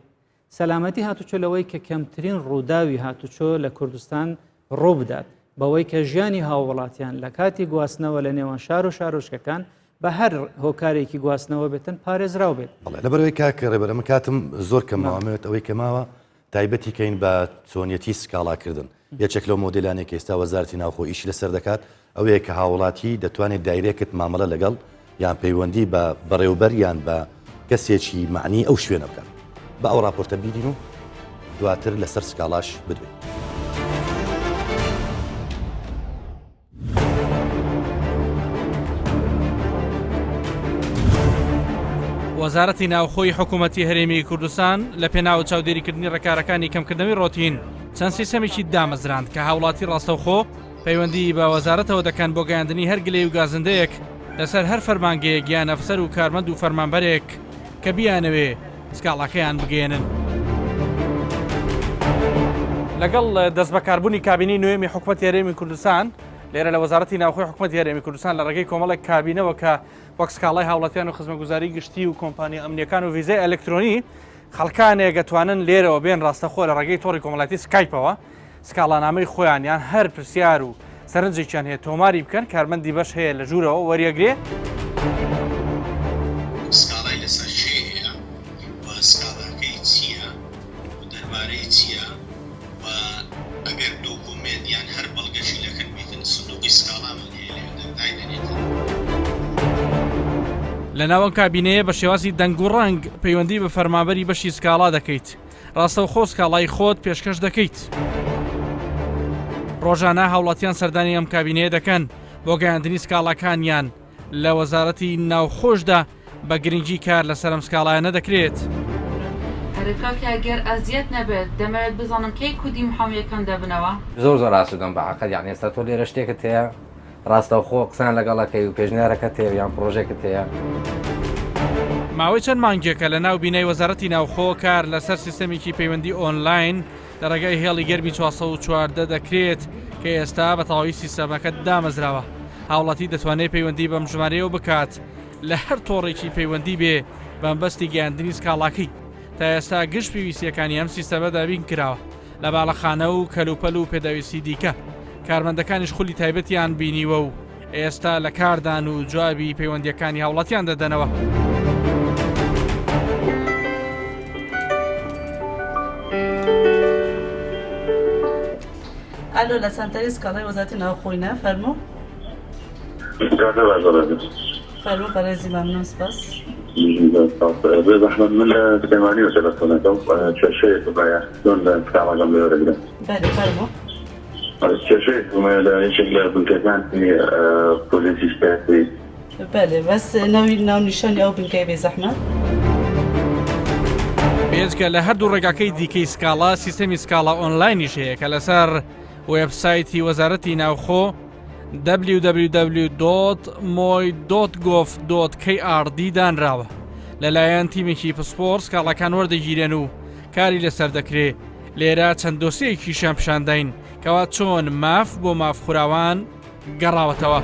S2: سەلامەتی هاتوچۆ لەوەی کە کەمترین ڕووداوی هاتوچۆ لە کوردستان ڕووبدات، بەوەی کە ژیانی هاووڵاتیان لە کاتی گواستنەوە لە نێوان شار و شارۆچکەکان بە هەر هۆکارێکی گواستنەوە بێتن پارێزراو بێت.
S1: بەڵێ لەبەرئەوەی کاک ڕێبەر ئەمن کاتم زۆر کەم ماوە ئەمەوێت ئەوەی کە ماوە تایبەتی کەین بە چۆنیەتی سکاڵاکردن. یەکێک لەو مۆدێلانەی کە ئێستا وەزارەتی ناوخۆ ئیشی لەسەر دەکات ئەوەیە کە هاوڵاتی دەتوانێت دایرێکت مامەڵە لەگەڵ یان پەیوەندی بە بەڕێوبەر یان بە کەسێکی مەعنی ئەو شوێنە بکات. با ئەو ڕاپۆرتە بینین و دواتر لەسەر سکاڵاش بدوێین.
S3: وەزارەتی ناوخۆی حکوومەتی هەرێمی کوردستان لە پێناو چاودێریکردنی ڕێکارەکانی کەمکردنەوەی ڕۆتین چەند سیستەمێکی دامەزراند کە هاوڵاتی ڕاستەوخۆ پەیوەندی بە وەزارەتەوە دەکەن بۆ گەیاندنی هەر گلەی و گازندەیەک لەسەر هەر فەرمانگەیەک یان ئەفسەر و کارمەند و فەرمانبەرێک کە بیانەوێ سکاڵاکەیان بگەیەنن. لەگەڵ دەستبەکاربوونی کابینەی نوێمی حکومەتی هەرێمی کوردستان لێرە لە وەزارەتی ناوخۆی حکومەتی هەرێمی کوردستان لە ڕێگەی کۆمەڵێک کابینەوە کە وەک سکاڵای هاوڵاتیان و خزمەتگوزاری گشتی و کۆمپانیا ئەمنیەکان و ڤیزای ئەلکترۆنی خەڵکانێک ئەتوانن لێرەوە بێن ڕاستەخۆ لە ڕێگەی تۆڕی کۆمەڵاتی سکایپەوە سکاڵانامەی خۆیان یان هەر پرسیار و سەرنجێکیان هەیە تۆماری بکەن، کارمەندی بەش هەیە لە ژوورەوە وەریەگرێ.
S17: سکاڵای لەسەر کێ هەیە و سکاڵاکەی چییە و دەربارەی چییە و ئەگەر دۆکۆمێنت یان هەر بەڵگەشی لەکن بیتن سندوقی سکاڵامان هەیە لەوێ دایدەنێتن.
S3: لەناو ئەم کابینەیە بە شێوازی دەنگ و ڕەنگ پەیوەندی بە فەرمانبەری بەشی سکاڵا دەکەیت. ڕاستەوخۆ سکاڵای خۆت پێشکەش دەکەیت. ڕۆژانە هاوڵاتیان سەردانی ئەم کابینەیە دەکەن بۆ گەیاندنی سکاڵاکانیان لە وەزارەتی ناوخۆشدا بە گرنگی کار لەسەر ئەم سکاڵایانە دەکرێت.
S18: ئەرێ کاکە گەر ئەزیەت نەبێت دەمەوێت بزانم کەی کودی محامیەکان دەبنەوە؟
S19: زۆر زۆر ئاسودەم بە عەقل یانی ئێستا تۆ لێرە شتێکت هەیە ڕاستەوخۆ قسەیان لەگەڵ ئەکەی و پێشنیارەکەت هەیە یان پڕۆژێکت هەیە.
S3: ماوەی چەند مانگێکە لە ناو بینای وەزارەتی ناوخۆ کار لەسەر سیستەمێکی پەیوەندی ئۆنلاین لە ڕێگای هێڵی گەرمی 414 دەکرێت کە ئێستا بە تەواوی سیستەمەکە دامەزراوە هاوڵاتی دەتوانێت پەیوەندی بەم ژمارەیەوە بکات لە هەر تۆڕێکی پەیوەندی بێ بەمبەستی گەیاندنی سکاڵاکەی تا ئێستا گشت پێویستیەکانی ئەم سیستەمە دابین کراوە لە باڵەخانە و کەلوپەل و پێداویستی دیکە، کارمەندەکانیش خولی تایبەتیان بینیوە و ئێستا لە کاردان و جوابی پەیوەندییەکانی هاوڵاتیان دەدەنەوە.
S20: ئەلۆ لە سەنتەری سکاڵای وەزارەتی ناوخۆی نا فەرموو. فەرموو بەڕێزی مەمنون سپاس.
S21: بێ زەحمەت من لە سلێمانیەوە تەلەفۆنەکەم کێشەیەکم هەیە چۆن لە سکاڵاکەم لێ وەرەگرم؟
S20: بەلێ فەرموو.
S21: کێشەیەکم هەیە لە یەکێک لە بنکەکانی پۆلیسی سیاسی.
S20: بەلێ بەس ناوی ناونیشانی ئەو بنکەیە بێ زەحمەت.
S3: بێجگە لە هەردوو ڕێگاکەی دیکەی سکاڵا، سیستەمی سکاڵا ئۆنلاینیش هەیە کە لەسەر وێبسایتی وەزارەتی ناوخۆ www.moi.gov.krd دانراوە لەلایەن تیمێکی پسپۆڕ سکاڵاکان وەردەگیرێن و کاری لەسەر دەکرێ لێرە چەند دۆسیەیەکیشیان پیشانداین کەوا چۆن ماف بۆ مافخوراوان گەڕاوەتەوە.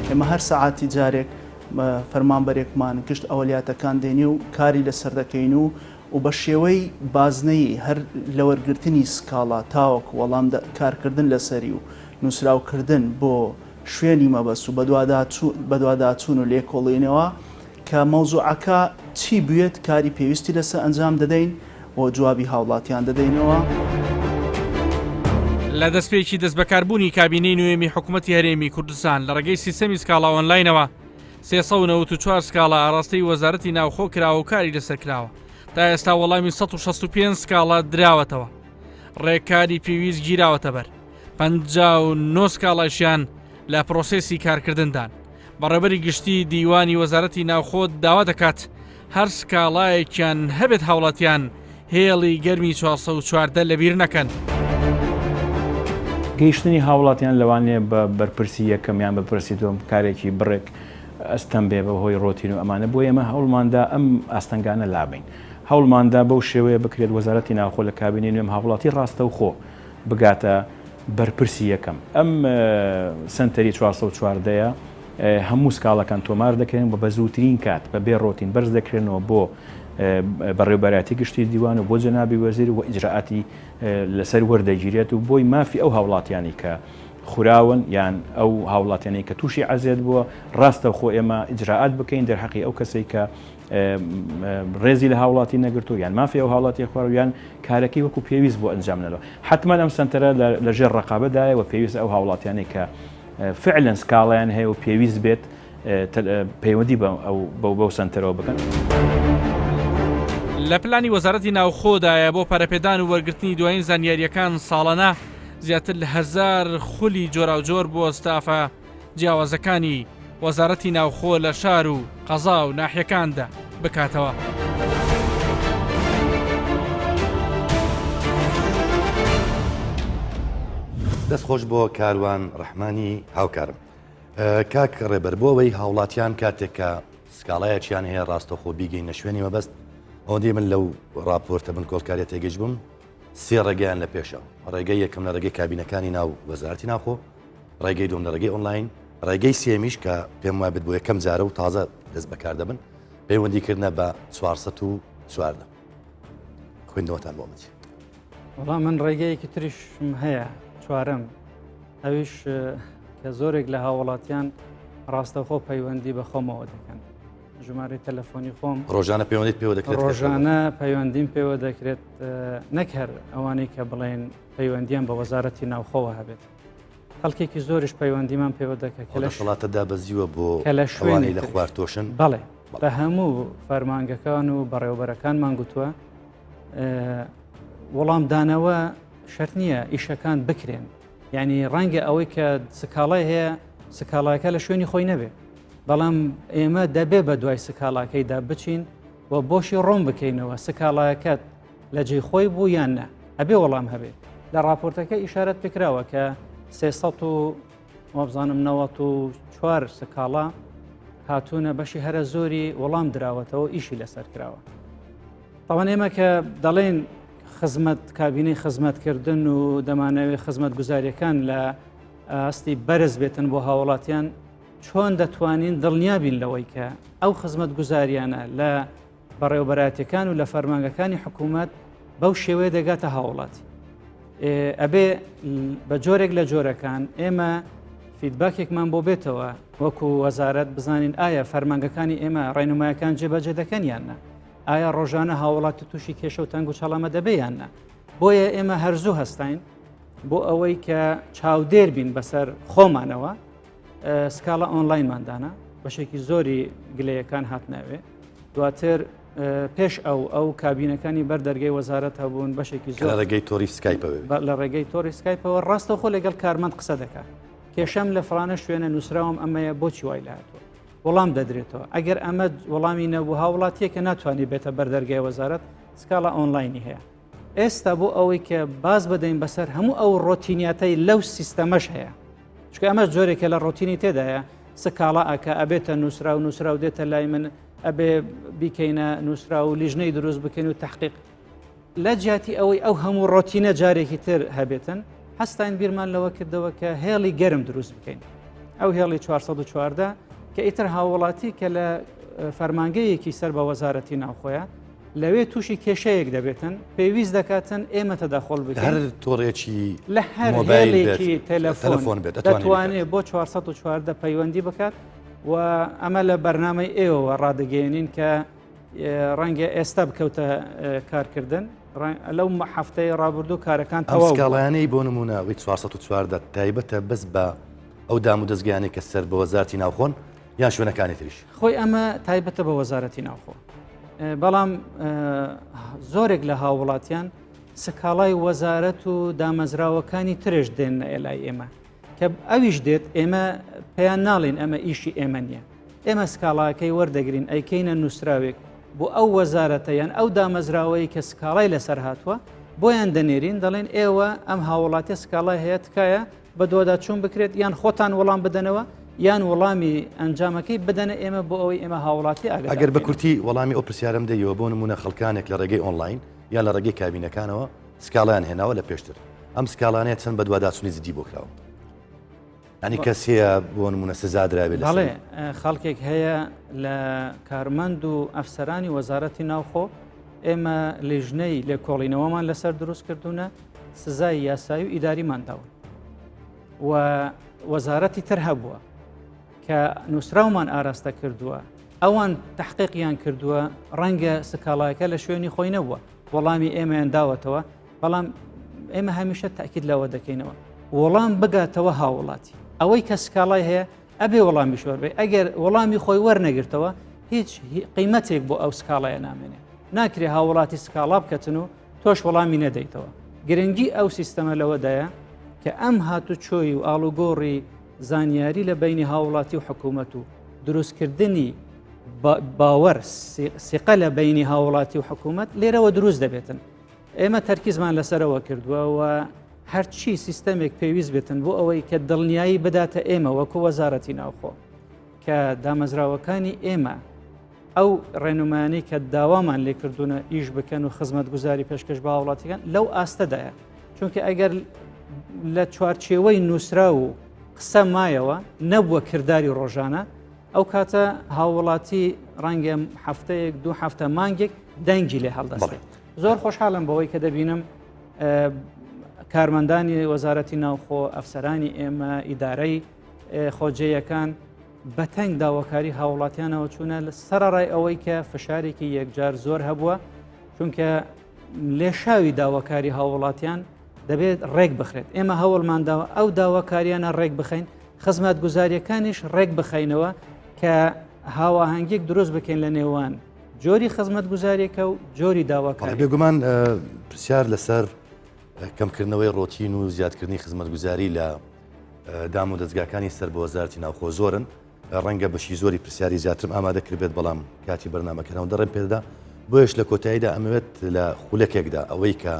S22: ئێمە هەر سەعاتی جارێک فەرمانبەرێکمان گشت ئەوەلیاتەکان دێنێ و کاری لەسەر دەکەین و و بە شێوەی بازنەیی هەر لە وەرگرتنی سکاڵا تاوەکو وەڵام کارکردن لەسەری و نووسراوکردن بۆ شوێنی مەبەست و بەدواداچوون و لێکۆڵینەوە کە مەوزوعەکە چی بوێت کاری پێویستی لەسەر ئەنجام دەدەین و جوابی هاوڵاتیان دەدەینەوە.
S3: لە دەستپێکی دەستبەکاربوونی کابینەی نوێمی حکومەتی هەرێمی کوردستان لە ڕێگەی سیستەمی سکاڵا ئۆنلاینەوە. 394 سکاڵا ئاراستەی وەزارەتی ناوخۆ کراوە و کاری لەسەر کراوە. تا ئێستا وەڵامی 165 سکاڵا دراوەتەوە. ڕێکاری پێویست گیراوەتە بەر. 59 سکاڵایشیان لە پرۆسێسی کارکردندان. بەڕێوبەری گشتی دیوانی وەزارەتی ناوخۆ داوا دەکات هەر سکاڵایەکیان هەبێت هاوڵاتیان هێڵی گەرمی 414 لەبیر نەکەن.
S4: گەیشتنی هاوڵاتیان لەوانەیە بە بەرپرسی یەکەم یان بە پرسی دووەم کارێکی بڕێک ئەستەم بێ بە هۆی ڕۆتین و ئەمانە بۆیە ئێمە هەوڵماندا ئەم ئاستەنگانە لابەین هەوڵماندا بەو شێوەیە بکرێت وەزارەتی ناوخۆ لە کابینەی نوێم هاوڵاتی ڕاستەوخۆ بگاتە بەرپرسی یەکەم. ئەم سەنتەری 414 یە هەموو سکاڵەکان تۆمار دەکرێن و بە زووترین کات بە بێ ڕۆتین بەرز دەکرێنەوە بۆ بەڕێوبەرایەتی گشتی دیوان و بۆ جەنابی وەزیر و ئیجرائاتی لەسەر وەردەگیرێت و بۆی مافی ئەو هاوڵاتیانی کە خوراون یان ئەو هاوڵاتیانی کە تووشی عەزێت بووە ڕاستەوخۆ ئێمە ئیجرائات بکەین دەرحەقی ئەو کەسەی کە ڕێزی لە هاوڵاتی نەگرتو یان مافی ئەو هاوڵاتی خوارد یان کارەکەی وەکو پێویست بۆ ئەنجام نەداوە حتمما ئەم سەنتەرە لە ژێر ڕقابەدایە و پێویست ئەو هاوڵاتیانەی کە فعلا سکاڵیان هەیە و پێویست بێت پەیوەندی بەو بەو سەنتەرەوە بکەن.
S3: لە پلانی وەزارەتی ناوخۆدایە بۆ پەرەپێدان و وەرگرتنی دوایین زانیارییەکان ساڵانە زیاتر لە هەزار خولی جۆراوجۆر بۆ ستافە جیاوازەکانی وەزارەتی ناوخۆ لە شار و قەزا و ناحیەکاندا بکاتەوە.
S1: دەست خۆش بۆ کاروان ڕەحمانی هاوکارم. کاک ڕێبەر بۆ ئەوەی هاوڵاتیان کاتێک کە سکاڵایەکیان هەیە ڕاستەوخۆ بیگەینە شوێنی مەبەست ئەوەندەی من لەو ڕاپۆرتە بنکۆڵکاریە تێگەیشت بووم سێ ڕێگەیان لە پێشە ڕێگەی یەکەم لە ڕێگەی کابینەکانی ناو وەزارەتی ناوخۆ ڕێگەی دوم لە ڕێگەی ئۆنلاین ڕێگەی سێمیش کە پێم وابێت بۆ یەکەم جارە و تازە دەست بەکار دەبن پەیوەندیکردە بە 414 خوێندنەوەتان بۆ مچ
S2: وەڵا من ڕێگەیەکی تریشم هەیە چوارەم ئەویش کە زۆرێک لە هاوڵاتیان ڕاستەوخۆ پەیوەندی بە خۆمەوە دەکەن ژمارەی تەلەفۆنی خۆم
S1: ڕۆژانە پەیوەندیت پێوە دەکرێت
S2: ڕۆژانە پەیوەندیم پێوە دەکرێت نەک هەر ئەوانەی کە بڵێن پەیوەندیان بە وەزارەتی ناوخۆوە هەبێت خەڵکێکی زۆریش پەیوەندیمان پێوە دەکە
S1: کە لە شڵاتە دابەزیوە بۆ کە لە شوێنی لە خوارتۆشن
S2: بەڵێ بە هەموو فەرمانگەکان و بەڕێوەبەرەکانمان گوتووە وەڵامدانەوە شەرت نییە ئیشەکان بکرێن یعنی ڕەنگە ئەوەی کە سکاڵای هەیە سکاڵاکە لە شوێنی خۆی نەبێ بەڵام ئێمە دەبێ بە دوای سکاڵاکەیدا بچین و بۆشی ڕۆم بکەینەوە سکاڵایەکەت لە جێی خۆی بوو یان نا ئەبێ وەڵام هەبێ لە راپۆرتەکە ئیشارەت پێکراوە کە 300 و وابزانم 94 سکاڵا هاتوونە بەشی هەرە زۆری وەڵام دراوەتەوە ئیشی لەسەر کراوە تاوان ئێمە کە دەڵێن خزمەت کابینەی خزمەتکردن و دەمانەوێت خزمەت گوزاریەکان لە ئاستی بەرز بێتن بۆ هاوڵاتیان چۆن دەتوانین دڵنیابین لەوەی کە ئەو خزمەت گوزاریانە لە بەڕێوبەراتەکان و لە فەرمانگەکانی حکوومەت بەو شێوەیە دەگاتە هاوڵاتی ئەبێ بە جۆرێک لە جۆرەکان ئێمە فیدباکێکمان بۆ بێتەوە وەکو وەزارەت بزانین ئایا فەرمانگەکانی ئێمە ڕێنمایەکان جێبەجێ دەکەن یان نا ئایا ڕۆژانە هاوڵاتی تووشی کێشە و تەنگ و چەڵەمە دەبێ یان نا بۆیە ئێمە هەرزوو هەستاین بۆ ئەوەی کە چاودێر بین بەسەر خۆمانەوە سکاڵا ئۆنلاینمان دانا بەشێکی زۆری گلەیەکان هاتناوێ دواتر پێش ئەو ئەو کابینەکانی بەر دەرگەی وەزارەت هەبوون بەشێکی زۆر
S1: لە ڕێگەی تۆری سکایپەوە
S2: لە ڕێگەی تۆری سکایپەوە ڕاستەوخۆ لەگەڵ کارمەند قسە دەکات کێشەم لە فڵانە شوێنە نووسراوم ئەمەیە بۆچی وای لەهاتووە وەڵام دەدرێتەوە ئەگەر ئەمە وەڵامی نەبوو هاوڵاتیەکە ناتوانێت بێتە بەردەرگای وەزارەت سکاڵا ئۆنلاینی هەیە ئێستا بۆ ئەوەی کە باز بدەین بەسەر هەموو ئەو ڕۆتینیاتەی لەو سیستەمەش هەیە چکە ئەمە جۆرێکە لە ڕۆتینی تێدایە سکاڵا ئەکە ئەبێتە نووسرا و نووسرا و دێتە لای من ئەبێ بیکەینە نووسرا و لیژنەی دروست بکەین و تحقیق لە جیاتی ئەوەی ئەو هەموو ڕۆتینە جارێکی تر هەبێتن هەستاین بیرمان لەوە کردەوە کە هێڵی گەرم دروست بکەین ئەو هێڵی 414 کە ئیتر هاوڵاتی کە لە فەرمانگەیەکی سەر بە وەزارەتی ناوخۆیە لەوێ تووشی کێشەیەک دەبێتن پێویست دەکاتن ئێمە تەداخۆل بکەین
S1: هەر تۆڕێکی
S2: لە هەر هێڵێکی تەلەفۆن بێت دەتوانێت بۆ 414 پەیوەندی بکات و ئەمە لە بەرنامەی ئێوەوە ڕادەگەیەنین کە ڕەنگە ئێستا بکەوتە کارکردن لەو هەفتەی ڕابردوو کارەکان
S1: تەواو سکاڵایانەی بۆ نمونە وی 414 تایبەتە بەس بە ئەو دام و دەستگیانەی کە سەر بە وەزارتی ناوخۆن. یان شوێنەکانی تریش؟
S2: خۆی ئەمە تایبەتە بە وەزارەتی ناوخۆ، بەڵام زۆرێک لە هاووڵاتیان سکاڵای وەزارەت و دامەزراوەکانی ترش دێنە ئێلای ئێمە کە ئەویش دێت ئێمە پێیان ناڵین ئەمە ئیشی ئێمە نییە ئێمە سکاڵاکەی وەردەگرین ئەیکەینە نووسراوێک بۆ ئەو وەزارەتە یان ئەو دامەزراوەی کە سکاڵای لەسەر هاتووە بۆیان دەنێرین دەڵێن ئێوە ئەم هاوڵاتیە سکاڵای هەیە تکایە بەدواداچوون بکرێت یان خۆتان وەڵام بدەنەوە یان وەڵامی ئەنجامەکەی بدەنە ئێمە بۆ ئەوەی ئێمە هاوڵاتی ئاگادار
S1: ئەگەر بە
S2: بکەینەوە.
S1: کورتی وەڵامی ئەو پرسیارەم دەیەوە بۆ نموونە خەڵکانێک لە ڕێگەی ئۆنلاین یان لە ڕێگەی کابینەکانەوە سکاڵایان هێناوە لە پێشتر ئەم سکاڵانەیە چەند بەدواداچوونی جدی بۆ کراوە؟ ینی کەس هەیە بۆ نمونە سزا درابێت
S2: بەڵێ خەڵکێک هەیە لە کارمەند و ئەفسەرانی وەزارەتی ناوخۆ ئێمە لیژنەی لێکۆڵینەوەمان لەسەر دروست کردوونە سزای یاسایی و ئیداریمان داون و وەزارەتی تر هەبووە کە نووسراومان ئاراستە کردووە ئەوان تحقیقیان کردووە ڕەنگە سکاڵایەکە لە شوێنی خۆی نەبووە وەڵامی ئێمەیان داوەتەوە بەڵام ئێمە هەمیشە تاکید لەوە دەکەینەوە وەڵام بگاتەوە هاوڵاتی ئەوەی کە سکاڵای هەیە ئەبێ وەڵامی شۆر بێ ئەگەر وەڵامی خۆی وەرنەگرتەوە هیچ قیمەتێک بۆ ئەو سکاڵایە نامێنێ ناکرێ هاوڵاتی سکاڵا بکەتن و تۆش وەڵامی نەدەیتەوە گرنگی ئەو سیستەمە لەوەدایە کە ئەم هاتوچۆی و ئاڵوگۆڕی زانیاری لە بینی هاوڵاتی و حکوومەت و دروستکردنی باوەڕ سیقە لە بینی هاوڵاتی و حکوومەت لێرەوە دروست دەبێتن ئێمە تەرکیزمان لەسەرەوە کردووە و هەرچی سیستەمێک پێویست بێتن بۆ ئەوەی کە دڵنیایی بداتە ئێمە وەکو وەزارەتی ناوخۆ کە دامەزراوەکانی ئێمە ئەو ڕێنمایانەی کە داوامان لێکردوونە ئیش بکەن و خزمەتگوزاری پێشکەش بە هاوڵاتیەکان لەو ئاستەدایە چونکە ئەگەر لە چوارچێوەی نووسراو و قسە مایەوە نەبووە کرداری ڕۆژانە ئەو کاتە هاووڵاتی ڕەنگە هەفتەیەک دوو هەفتە مانگێک دەنگی لێ هەڵدەستێت زۆر خۆشحاڵم بەوەی کە دەبینم کارمەندانی وەزارەتی ناوخۆ ئەفسەرانی ئێمە ئیدارەی خۆجێیەکان بەتەنگ داواکاری هاوڵاتیانەوە چوونە لە سەرڕای ئەوەی کە فشارێکی یەکجار زۆر هەبووە چونکە لێشاوی داواکاری هاوڵاتیان دەبێت ڕێک بخرێت ئێمە هەوڵمانداوە ئەو داواکاریانە ڕێک بخەین خزمەتگوزاریەکانیش ڕێک بخەینەوە کە هاواهەنگیەک دروست بکەین لە نێوان جۆری خزمەتگوزاریەکە و جۆری داواکاری.
S1: بێگومان پرسیار لەسەر کەمکردنەوەی ڕۆتین و زیادکردنی خزمەتگوزاری لە دام و دەزگاکانی سەر بە وەزارەتی ناوخۆ زۆرن ڕەنگە بەشی زۆری پرسیاری زیاترم ئامادە کردبێت بەڵام کاتی بەرنامەکەنەوە دەڕێم پێدا بۆیش لە کۆتاییدا ئەمەوێت لە خولەکێکدا ئەوەی کە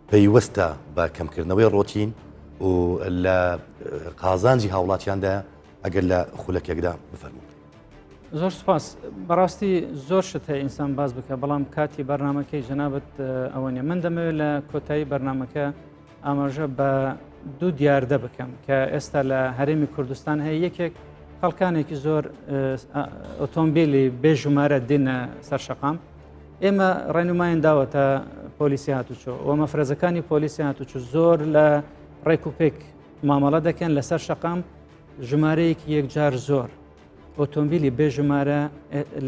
S1: پەیوەستە بە کەمکردنەوەی ڕۆتین و لە قازانجی هاوڵاتیاندایە ئەگەر لە خولەکێکدا بفەرموون.
S2: زۆر سپاس بەڕاستی زۆر شت هەیە ئینسان باس بکە بەڵام کاتی بەرنمەکەی جەنابەت ئەوە نیە من دەمەوێت لە کۆتایی بەرنمەکە ئاماژە بە دوو دیاردە بکەم کە ئێستا لە هەرێمی کوردستان هەیە یەکێک خەڵکانێکی زۆر ئۆتۆمبیلی بێژمارە دێنە سەر شەقام ئێمە ڕێنمایان داوەتە پۆلیسی هاتوچۆ و مەفرەزەکانی پۆلیسی هاتوچۆ زۆر لە ڕێک و پێک مامەڵە دەکەن لەسەر شەقام ژمارەیەکی یەکجار زۆر ئۆتۆمبیلی بێ ژمارە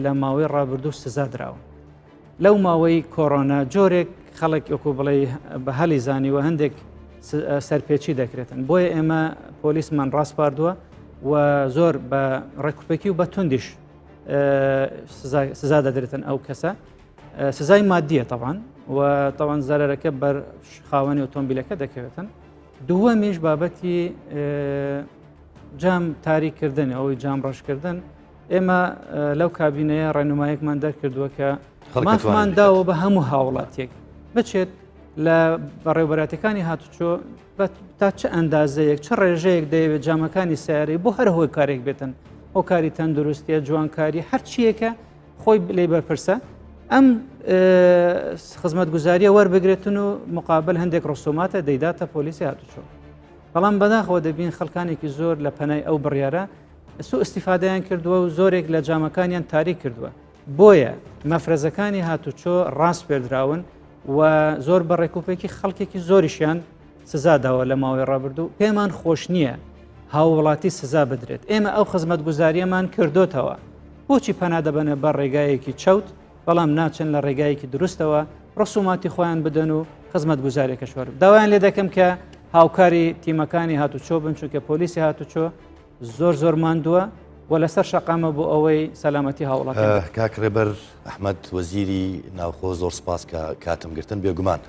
S2: لە ماوەی ڕابردوو سزا دراون لەو ماوەی کۆرۆنا جۆرێک خەڵک وەکو بڵێ بە هەلی زانیوە هەندێک سەرپێچی دەکرێتن بۆیە ئێمە پۆلیسمان ڕاسپاردووە و زۆر بە ڕێکوپێکی و بە توندیش سزا دەدرێتن ئەو کەسە سزای مادیە تەوان و تەوان زەرەرەکە بەر خاوەنی ئۆتۆمبیلەکە دەکەوێتن دووەمیش بابەتی جام تاریکردن ئەوەی جام ڕەشکردن ئێمە لەو کابینەیە ڕێنمایەکمان دەرکردووە کە مافمان داوە بە هەموو هاوڵاتیەک بچێت لە بەڕێوبەراتەکانی هاتوچۆ تا چ ئەندازەیەک چ ڕێژەیەک دەیەوێت جامەکانی سیارەی بۆ هەر هۆکارێک بێتن هۆکاری تەندروستیە جوانکاری هەرچیەکە خۆی لێ بەرپرسە ئەم خزمەتگوزاریە وەربگرێتن و مقابل هەندێک ڕسوماتە دەیداتە پۆلیسی هاتوچۆ بەڵام بەداخەوە دەبین خەڵکانێکی زۆر لە پەنای ئەو بڕیارە سو ئیسیفادەیان کردووە و زۆرێک لە جامەکانیان تاریک کردووە بۆیە مەفرەزەکانی هاتوچۆ ڕاسپێردراون و زۆر بە ڕێکوپێکی خەڵکێکی زۆریشیان سزا داوە لە ماوەی ڕابردوو پێمان خۆش نییە هاووڵاتی سزا بدرێت ئێمە ئەو خزمەتگوزاریەمان کردوتەوە بۆچی پەنا دەبەنە بەر ڕێگایەکی چەوت بەڵام ناچن لە ڕێگایەکی دروستەوە ڕسوماتی خۆیان بدەن و خزمەتگوزارێکە شوەر داوایان لێ دەکەم کە هاوکاری تیمەکانی هاتوچۆ بن چونکە پۆلیسی هاتوچۆ زۆر زۆر ماندووە. و لەسەر شەقامە بۆ ئەوەی سەلامەتی هاوڵاتیان.
S1: کاک ڕێبەر ئەحمەد وەزیری ناوخۆ زۆر سپاس کە کاتم گرتن بێگومان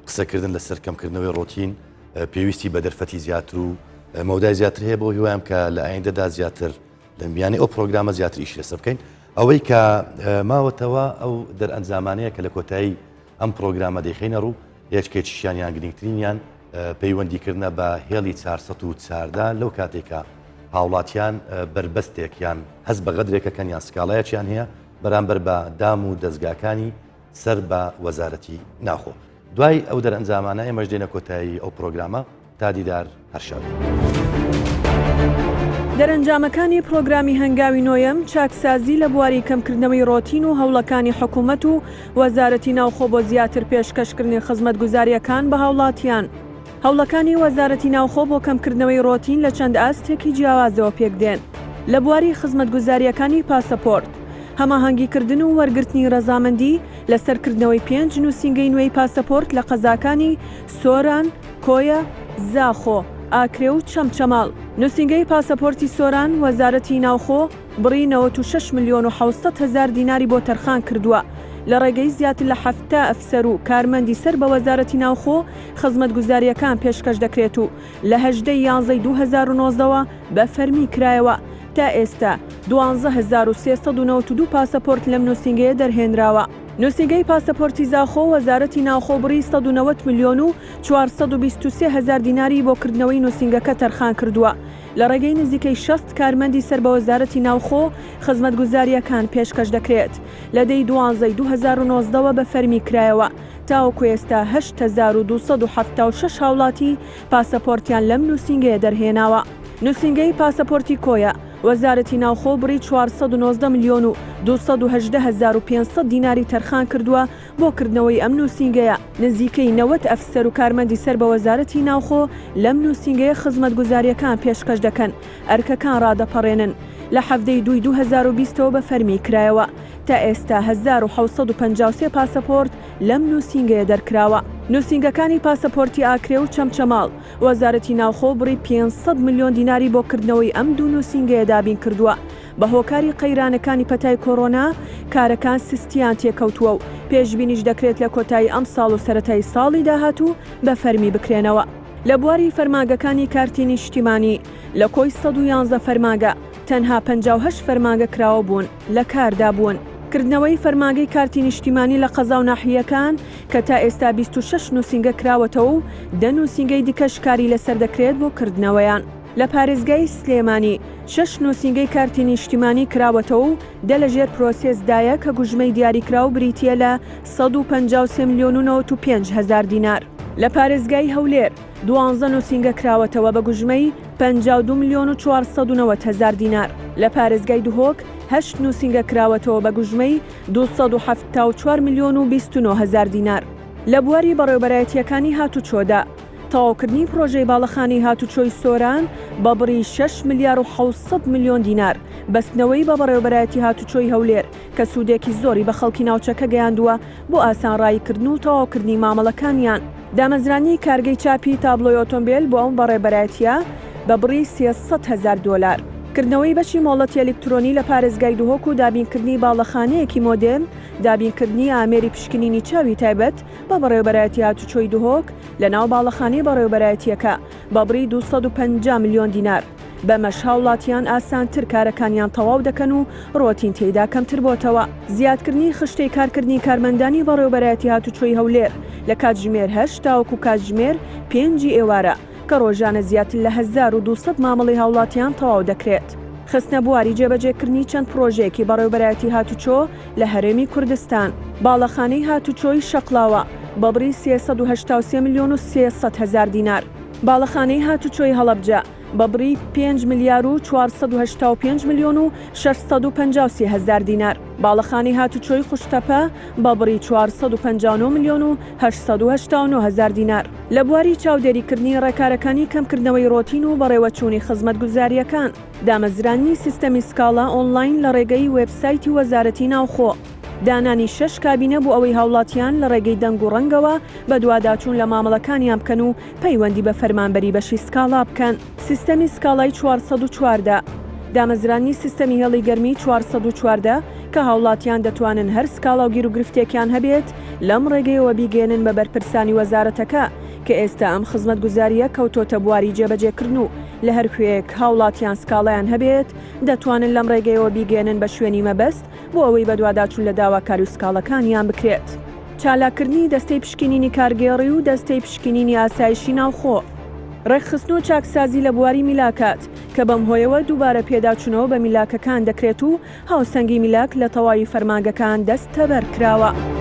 S1: قسەکردن لەسەر کەمکردنەوەی ڕۆتین پێویستی بە دەرفەتی زیاتر و مەودای زیاتر هەیە بۆ هیوایم کە لە ئایندەدا زیاتر لە میانی ئەو پرۆگرامە زیاتر ئیش لەسەر بکەین ئەوەی کە ماوەتەوە ئەو دەرئەنجامانەیە کە لە کۆتایی ئەم پرۆگرامە دەیخەینە ڕوو یەکێکیشیان یان گرنگترینیان پەیوەندیکردنە بە هێڵی 414 لەو کاتێکە هاوڵاتیان بەربەستێک یان هەست بە غەدرێکەکەن یان سکاڵایەکیان هەیە بەرامبەر بە دام و دەزگاکانی سەر بە وەزارەتی ناوخۆ. دوای ئەو دەرئەنجامانە ئێمەش دێنە کۆتایی ئەو پرۆگرامە تا دیدار هەر شاد بن.
S6: دەرەنجامەکانی پڕۆگرامی هەنگاوی نۆیەم، چاکسازی لە بواری کەمکردنەوەی ڕۆتین و هەوڵەکانی حکومەت و وەزارەتی ناوخۆ بۆ زیاتر پێشکەشکردنی خزمەتگوزارییەکان بە هاوڵاتیان. هەوڵەکانی وەزارەتی ناوخۆ بۆ کەمکردنەوەی ڕۆتین لە چەند ئاستێکی جیاوازەوە پێکدێن لە بواری خزمەتگوزارییەکانی پاسەپۆرت، هەماهەنگیکردن و وەرگرتنی ڕەزامەندی لەسەر کردنەوەی پێنج نووسینگەی نوێی پاسەپۆرت لە قەزاکانی سۆران، کۆیە، زاخۆ، ئاکرێ و چەمچەماڵ. نووسینگەی پاسەپۆرتی سۆران، وەزارەتی ناوخۆ بڕی 96 ملیۆن و 700 هەزار دیناری بۆ تەرخان کردووە، لە ڕێگەی زیاتر لە 70 ئەفسەر و کارمەندی سەر بە وەزارەتی ناوخۆ خزمەتگوزارییەکان پێشکەش دەکرێت و لە 18 ی یانزەی 2019 وە بە فەرمی کرایەوە. تا ئێستا 12392 پاسەپۆرت لەم نووسینگەیە دەرهێنراوە. نووسینگەی پاسەپۆرتی زاخۆ، وەزارەتی ناوخۆ بڕی 190 ملیۆن و 423 هەزار دیناری بۆ کردنەوەی نووسینگەکە تەرخان کردووە. لە ڕێگەی نزیکەی 60 کارمەندی سەر بە وەزارەتی ناوخۆ خزمەتگوزارییەکان پێشکەش دەکرێت. لە دە ی دوانزەی 2019 وە بە فەرمی کرایەوە. تاوەکو ئێستا 8276 هاوڵاتی پاسەپۆرتیان لەم نووسینگەیە دەرهێناوە. نووسینگەی پاسەپۆرتی کۆیە، وەزارەتی ناوخۆ بڕی 419 ملیۆن و 218 هەزار و 500 دیناری تەرخان کردووە بۆ کردنەوەی ئەم نووسینگەیە، نزیکەی 90 ئەفسەر و کارمەندی سەر بە وەزارەتی ناوخۆ لەم نووسینگەیە خزمەتگوزارییەکان پێشکەش دەکەن، ئەرکەکان ڕادەپەڕێنن. لە حەڤدە ی دووی 2020 ەوە بە فەرمی کرایەوە. تا ئێستا 1753 پاسەپۆرت لەم نووسینگەیە دەرکراوە. نووسینگەکانی پاسەپۆرتی ئاکرێ و چەمچەماڵ، وەزارەتی ناوخۆ بڕی 500 ملیۆن دیناری بۆ کردنەوەی ئەم دوو نووسینگەیە دابین کردووە. بە هۆکاری قەیرانەکانی پەتای کۆرۆنا کارەکان سستیان تێکەوتووە و پێشبینیش دەکرێت لە کۆتایی ئەمساڵ و سەرەتای ساڵی داهاتوو بە فەرمی بکرێنەوە. لە بواری فەرمانگەکانی کارتی نیشتیمانی، لە کۆی 111 فەرمانگە، تەنها 58 فەرمانگە کراوە بوون لە کاردا بوون. کردنەوەی فەرمانگەی کارتی نیشتیمانی لە قەزا و ناحییەکان کە تا ئێستا 26 نووسینگە کراوەتەوە و دە نووسینگەی دیکەش کاری لەسەر دەکرێت بۆ کردنەوەیان. لە پارێزگای سلێمانی شەش نووسینگەی کارتی نیشتیمانی کراوەتەوە و دە لەژێر پرۆسێسدایە کە گوژمەی دیاریکراو بریتییە لە 153 ملیۆن و 95 هەزار دینار. لە پارێزگای هەولێر دوانزە نووسینگە کراوەتەوە بە گوژمەی 52 ملیۆن و 490 هەزار دینار. لە پارێزگای دهۆک هەشت نووسینگە کراوەتەوە بە گوژمەی 274 ملیۆن و 29 هەزار دینار. لە بواری بەڕێوەبەرایەتییەکانی هاتوچۆدا، تەواوکردنی پڕۆژەی باڵەخانەی هاتوچۆی سۆران بە بڕی شەش ملیار و 700 ملیۆن دینار، بەستنەوەی بە بەڕێوەبەرایەتی هاتوچۆی هەولێر کە سوودێکی زۆری بە خەڵکی ناوچەکە گەیاندووە بۆ ئاسان ڕاییکردن و تەواوکردنی مامەڵەکانیان. دامەزراندنی کارگەی چاپی تابڵۆی ئۆتۆمبێل بۆ ئەم بەڕێوەبەرایەتییە بە بڕی 300 هەزار دۆلار. کردنەوەی بەشی مۆڵەتی ئەلیکترۆنی لە پارێزگای دهۆک و دابینکردنی باڵەخانەیەکی مۆدێرن، دابینکردنی ئامێری پشکنینی چاوی تایبەت بە بەڕێوەبەرایەتی هاتوچۆی دهۆک لەناو باڵەخانەی بەڕێوەبەرایەتییەکە بە بڕی 250 ملیۆن دینار. بەمەش هاوڵاتیان ئاسانتر کارەکانیان تەواو دەکەن و ڕۆتین تێیدا کەمتر بۆتەوە. زیادکردنی خشتەی کارکردنی کارمەندانی بەڕێوەبەرایەتی هاتوچۆی هەولێر لە کاتژمێر هەشت تاوەکو کاتژمێر پێنجی ئێوارە کە ڕۆژانە زیاتر لە 1200 مامەڵەی هاوڵاتیان تەواو دەکرێت. خستنە بواری جێبەجێکردنی چەند پڕۆژەیەکی بەڕێوەبەرایەتی هاتوچۆ لە هەرێمی کوردستان. باڵەخانەی هاتوچۆی شەقڵاوە بە بڕی 383 ملیۆن و 300 هەزار دینار. باڵەخانەی هاتوچۆی هەڵەبجە بە بڕی پێنج ملیار و 485 ملیۆن و 653 هەزار دینار. باڵەخانەی هاتوچۆی قوشتەپە بە بڕی 459 ملیۆن و 889 هەزار دینار. لە بواری چاودێریکردنی ڕێکارەکانی کەمکردنەوەی ڕۆتین و بەڕێوەچوونی خزمەتگوزارییەکان. دامەزراندنی سیستەمی سکاڵا ئۆنلاین لە ڕێگەی وێبسایتی وەزارەتی ناوخۆ. دانانی شەش کابینە بۆ ئەوەی هاوڵاتیان لە ڕێگەی دەنگ و ڕەنگەوە بەدواداچوون لە مامەڵەکانیان بکەن و پەیوەندی بە فەرمانبەری بەشی سکاڵا بکەن. سیستەمی سکاڵای 414. دامەزراندنی سیستەمی هێڵی گەرمی 414 کە هاوڵاتیان دەتوانن هەر سکاڵا و گیروگرفتێکیان هەبێت لەم ڕێگەیەوە بیگەیەنن بە بەرپرسانی وەزارەتەکە کە ئێستا ئەم خزمەتگوزارییە کەوتۆتە بواری جێبەجێکردن و لە هەر کوێیەک هاوڵاتیان سکاڵایان هەبێت دەتوانن لەم ڕێگەیەوە بیگەیەنن بە شوێنی مەبەست بۆ ئەوەی بەدواداچوون لە داواکاری و سکاڵەکانیان بکرێت. چالاککردنی دەستەی پشکنینی کارگێڕی و دەستەی پشکنینی ئاسایشی ناوخۆ. ڕێکخستن و چاکسازی لە بواری میلاکات، کە بەم هۆیەوە دووبارە پێداچوونەوە بە میلاکەکان دەکرێت و هاوسەنگی میلاک لە تەواوی فەرمانگەکان دەستەبەر کراوە.